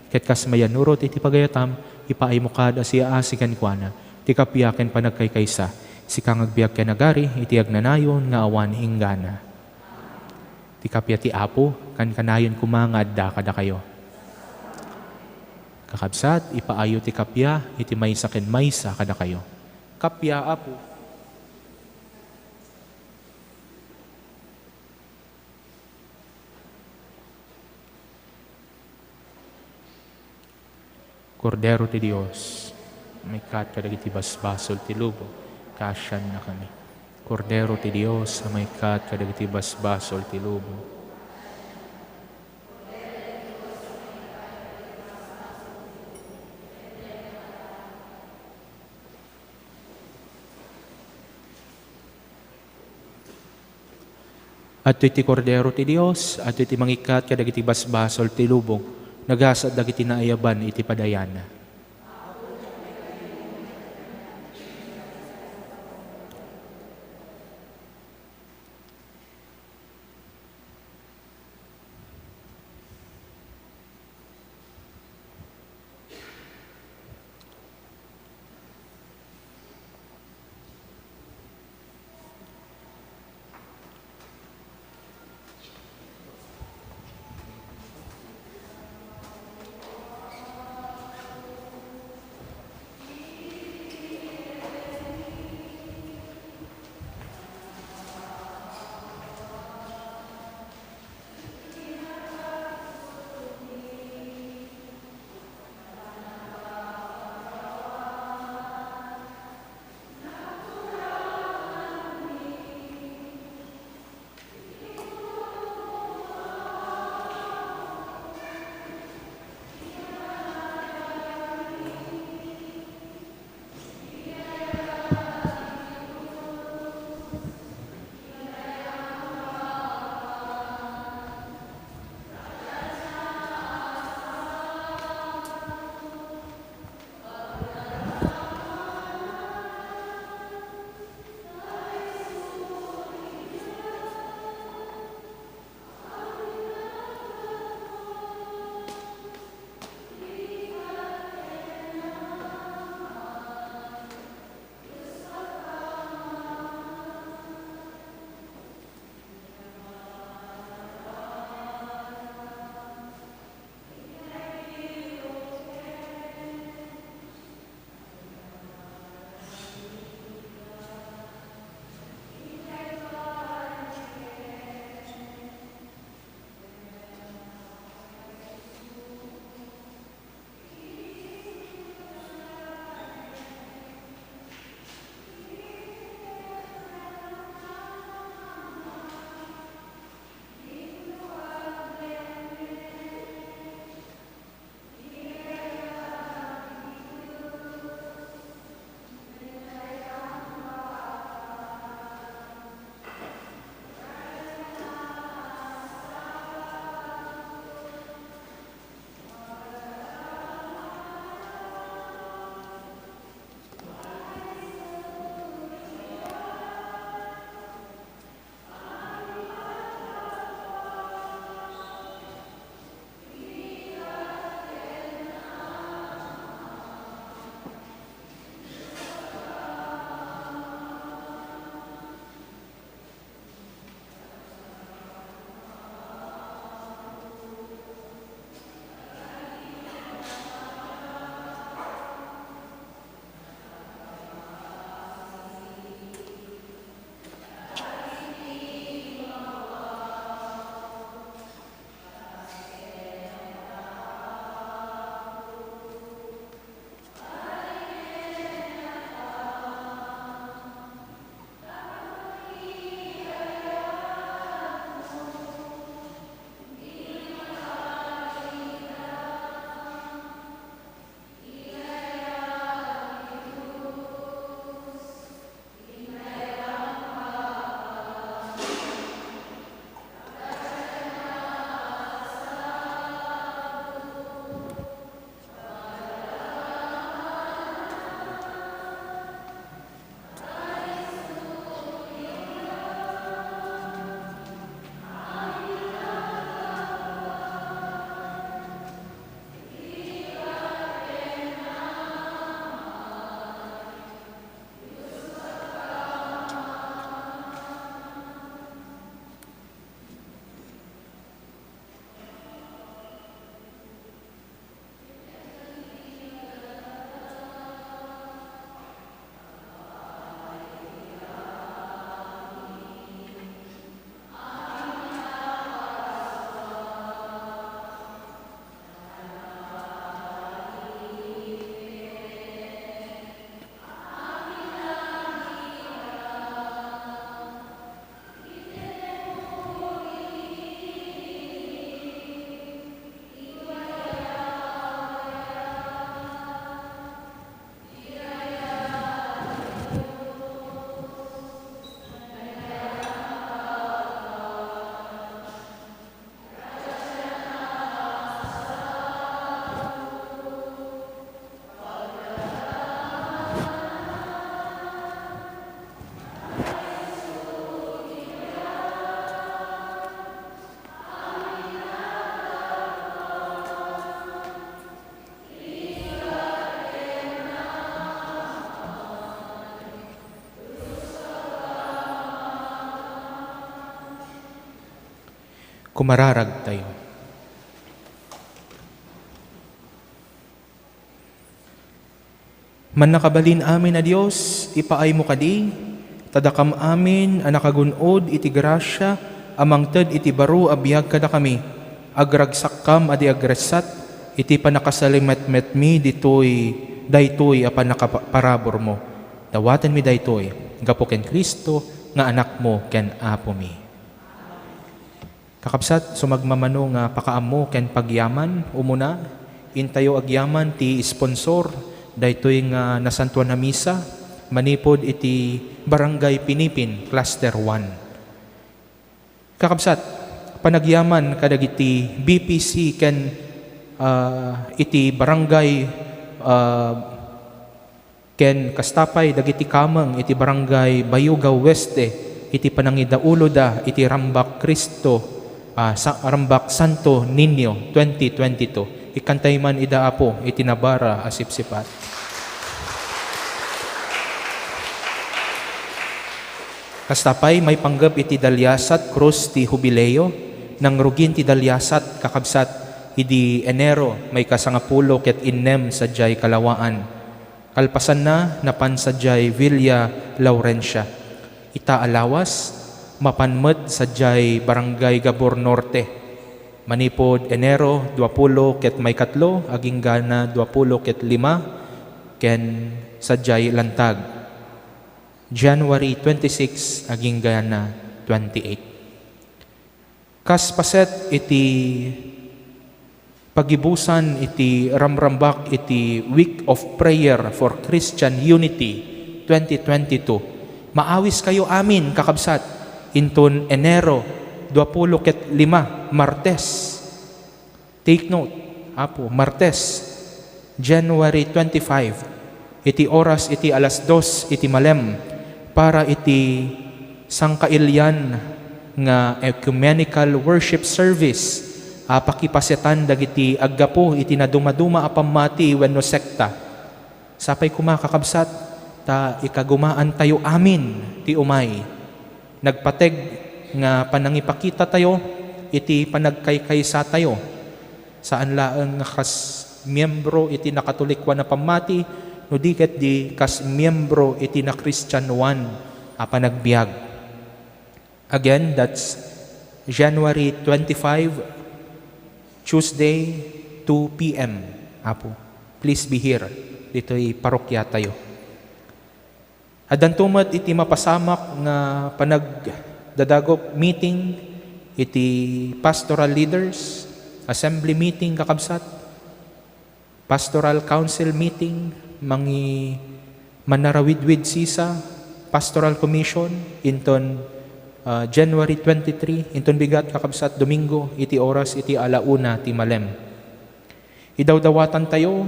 Ket kas mayannurot iti pagayatam, ipaaymo kad a siaasi kenkuana ti kappia ken panagkaykaysa, sika nga agbiag ken agari iti agnanayon nga awan inggana. Ti kappia ti Apo, kankanayon koma nga adda kadakayo. Kakabsat, ipaayo ti kappia iti maysa ken maysa kadakayo. Kappia, Apo. Kordero ti Dios, maikkat kadagiti basbasol ti lubong, kaasiannakami. Kordero ti Dios a maikkat kadagiti basbasol ti lubong. Adtoy ti Kordero ti Dios, adtoy ti mangikkat kadagiti basbasol ti lubong, nagasat dagiti naayaban iti padayana. Kumararagtayo. Mannakabalin amin a Dios, ipaaymo kadi, ta dakam amin a nakagun-od iti grasia a mangted iti baro a biag kadakami, agragsakkam a di agressat iti pannakasalimetmetmi ditoy, daytoy a pannakaparaburmo. Dawatenmi daytoy gapu ken Cristo nga Anakmo ken Apomi. Kakabsat, sumagmamano nga pakaammo ken pagyaman, umuna, intayo agyaman ti sponsor daytoy nga nasantuan a misa manipud iti Barangay Pinipin, Cluster one. Kakabsat, panagyaman kadagiti B P C ken, ah, iti barangay, ah, ken kasta pay dagiti kameng iti Barangay Bayugaw Oeste iti panangidauloda iti Rambak Cristo, ah, sa-, Rambak Santo Niño twenty twenty-two. Ikkantay man ida, Apo, iti nabara a sipsipat. Kasta pay, maipanggep iti daliasat krus ti Hubileo, nangrugin ti daliasat, kakabsat, idi Enero, maikasangapulo ket innem sadiay kalawaan. Kalpasanna, napan sadiay Villa Laurencia. Ita a lawas, mapan met sadiay Barangay Gabor Norte. Manipud Enero duapulo ket maikatlo, agingga na duapulo ket lima, ken sadiay Lantag. January twenty-six agingga na twenty-eight. Kas paset iti pagibusan iti ramrambak iti Week of Prayer for Christian Unity twenty twenty-two, maawiskayo amin, kakabsat, inton Enero duapulo ket lima, Martes. Take note, Apo, Martes, January twenty-five, iti oras iti alas dos iti malem, para iti sangkailian nga ecumenical worship service a pakipasetan dagiti aggapu iti nadumaduma a pammati wenno sekta. Sapay koma, kakabsat, ta ikagumaantayo amin ti umay. Nagpateg nga panangipakitatayo iti panagkaykaysatayo. Saan laeng nga kas miyembro iti nakatolikwan a pammati, no di ket di kas miyembro iti nakristianoan a panagbiag. Again, that's January twenty-five, Tuesday, two P M. Apo, please be here ditoy parokiatayo. Addanto met iti mapasamak nga panagdadagop meeting iti pastoral leaders, assembly meeting, kakabsat. Pastoral Council meeting, mangi-, manarawidwid sisa, Pastoral Commission, inton, ah, January twenty-three, inton bigat, kakabsat, Domingo, iti oras iti ala una ti malem. Idawdawatantayo,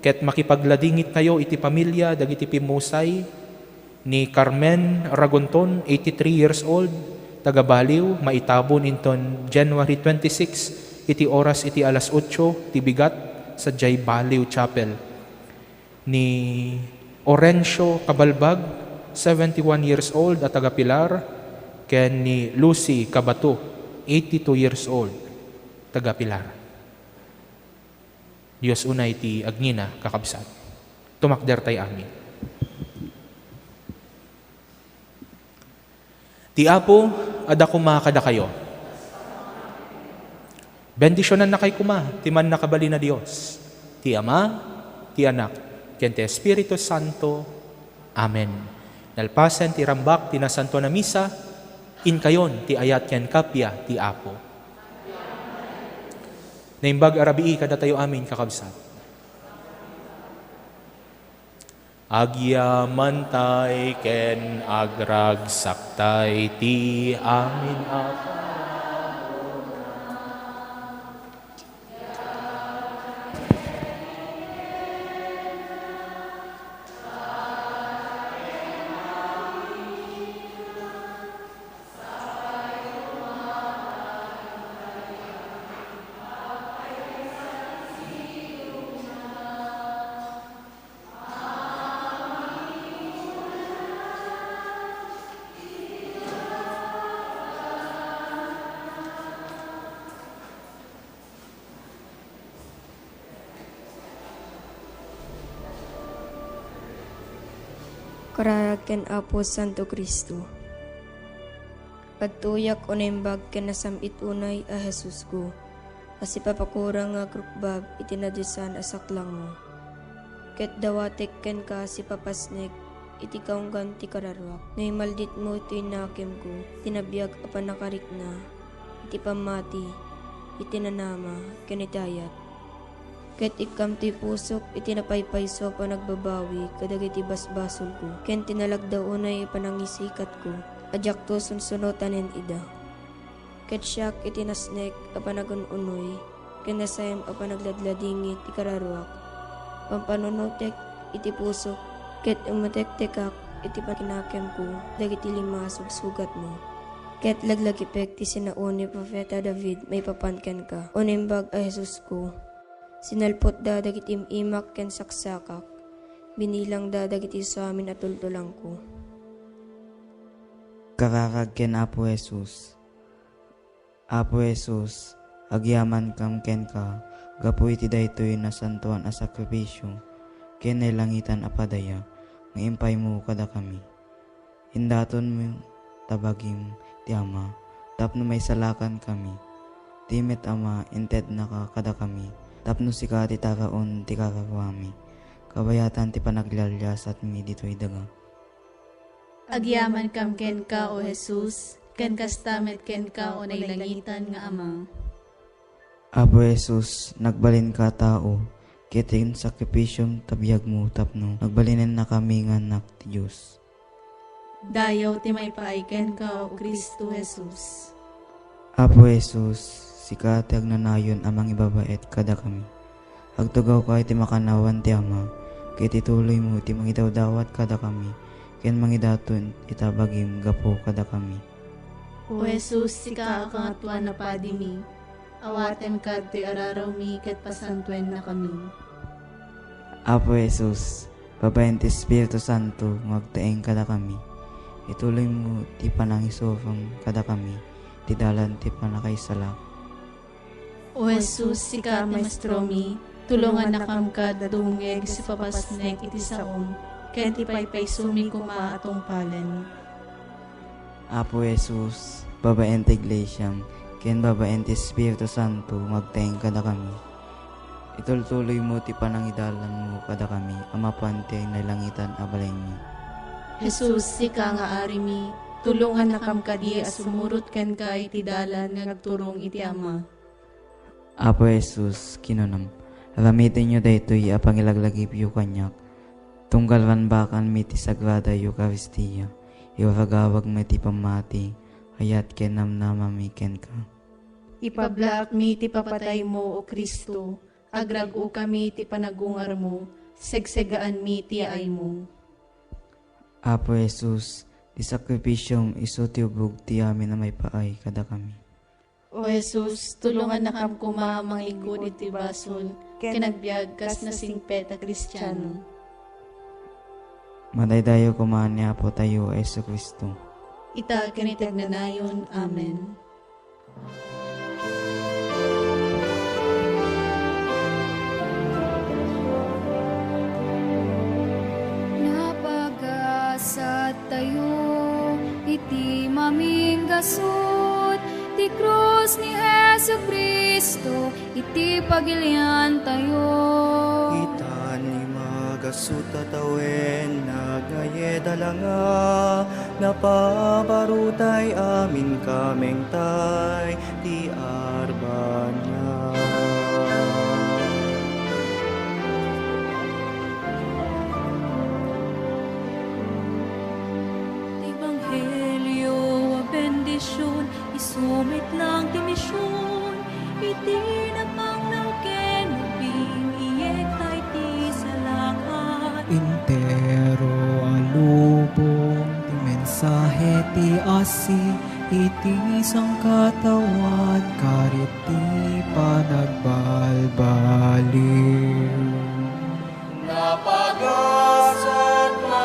ket makipagladingittayo iti pamilia dagiti pimmusay, ni Carmen Ragonton, eighty-three years old, taga Baliw, maitabon inton January twenty-six, iti oras iti alas otso ti bigat, sadiay Baliw Chapel. Ni Orencio Cabalbag, seventy-one years old, a taga Pilar, ken ni Lucy Cabato, eighty-two years old, taga Pilar. Dios unay ti agngina, kakabsat. Tumakdertay amin. Ti Apo adda koma kadakayo. Bendisionannakay koma ti Mannakabalin a Dios, ti Ama, ti Anak, ken ti Espiritu Santo. Amen. Nalpasen ti rambak ti Nasantoan a Misa, inkayon ti ayat ken kappia ti Apo. Naimbag a rabii kadatayo amin, kakabsat. Agyamantay ken agragsaktay ti amin a Kararag ken Apo Santo Cristo. Adtoyak unay imbag ken nasam-it unay a Jesusko, a sipapakurang nga agrukbab iti nadiosan a saklangmo. Ket dawatek kenka sipapasnek iti kaunggan ti kararuak. No imalditmo iti nakemko, ti nabiag a pannakarikna, iti pammati, iti nanama, ken iti ayat. Ket ikkam ti pusok iti napaypayso a panagbabawi kadagiti basbasolko, ken ti nalagda unay a panangisikatko a diakto sunsunotanen ida. Ket siak iti nasnek a panagun-unoy, ken nasayam a panagladladingit ti kararuak. Pampanunotek iti pusok, ket imutektekak iti pakinakemko dagiti lima a sugsugatmo. Ket laglagipek ti sinaon ni Profeta David maipapan kenka, o Naimbag a Jesusko. Sinalpotda dagiti im-imak ken saksakak. Binilangda dagiti isuamin a tultulangko. Kararag ken Apo Jesus. Apo Jesus, agyamankam kenka gapu iti daytoy nasantoan a sakrifisio ken nailangitan a padaya nga impaymo kadakami. Indatonmo ta bagim ti Ama tapno maisalakankami. Ti met Ama, intednaka kadakami tapno sika ti taraon ti kararuami, kabayatan ti panaglialiasatmi ditoy daga. Agyamankam kenka, O Jesus, ken kasta met kenka, O nailangitan nga Ama. Apo Jesus, nagbalinka a tao, ket insakrifisiom ta biagmo tapno nagbalinennakami nga annak ti Dios. Dayaw ti maipaay kenka, O Cristo Jesus. Apo Jesus, sika ti agnanayon a mangibabaet kadakami. Agtugawka iti makannawan ti Ama, ket ituloymo ti mangidawdawat kadakami, ken mangidaton ita bagim gapu kadakami. O Jesus, sika a Kangatoan a Padimi, awatenka ditoy ararawmi ket pasantuennakami. Apo Jesus, babaen ti Espiritu Santo nga agtaeng kadakami, ituloymo ti panangisurom kadakami ti dalan ti pannakaisala. O Jesus, sika ti Maestromi, tulongannakam kad dumngeg iti sipapasnek iti saom, ken ti paypaysomi koma a tungpalen. Apo Jesus, babaen ti Iglesiam, ken babaen ti Espiritu Santo, nga agtaeng kadakami. Itultuloymo ti panangidalanmo kadakami a mapan ti nailangitan a balaymi. Jesus, sika nga Arimi, tulongannakam kadi a sumurot kenka iti dalan nga agturong iti Ama. Apo Jesus, kinunam, aramitenyo daytoy a pangilaglagipyo kaniak. Tunggal banbakanmi ti Sagrada Eukaristia, iwaragawagmi ti pammati, ayat ken namnamami kenka. Ipablaakmi ti papataymo, O Cristo, agrag-okami ti panagungarmo, segsegaanmi ti yaaymo. Apo Jesus, ti sakrifisiom isu ti ubog ti amin a maipaay kadakami. O Jesus, tulongannakam koma a mangikkud iti basol ken agbiag kas nasingpet a Kristiano. Madaydayaw koma ni Apotayo a Jesu-Cristo. Ita ken iti agnanayon. Amen. Napagasattayo iti maminggasut ti krus ni Jesu-Cristo iti pagiliantayo. Itan ni magasut a tawen, nagayed a langa, napabarutay amin kamengtay ti arbania. Ti ebanghelio a bendision, isu met lang ti mision, iti napanglaw ken nagbing-iyek ta iti salakan. Entero a lubong ti mensahe ti asi iti sangkataoan, karit ti panagbalbaliw. Napagasat nga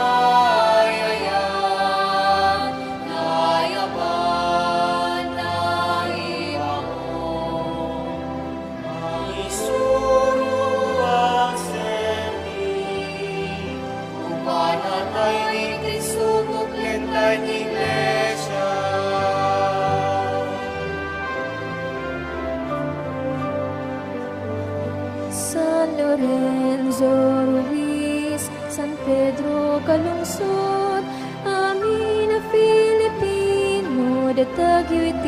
ay-ayat, nayaban, naibaon, mangisuro, agserbi, umpanatayo iti Lorenzo Ruiz, San Pedro Calungsod, amin a Filipino, datagyo iti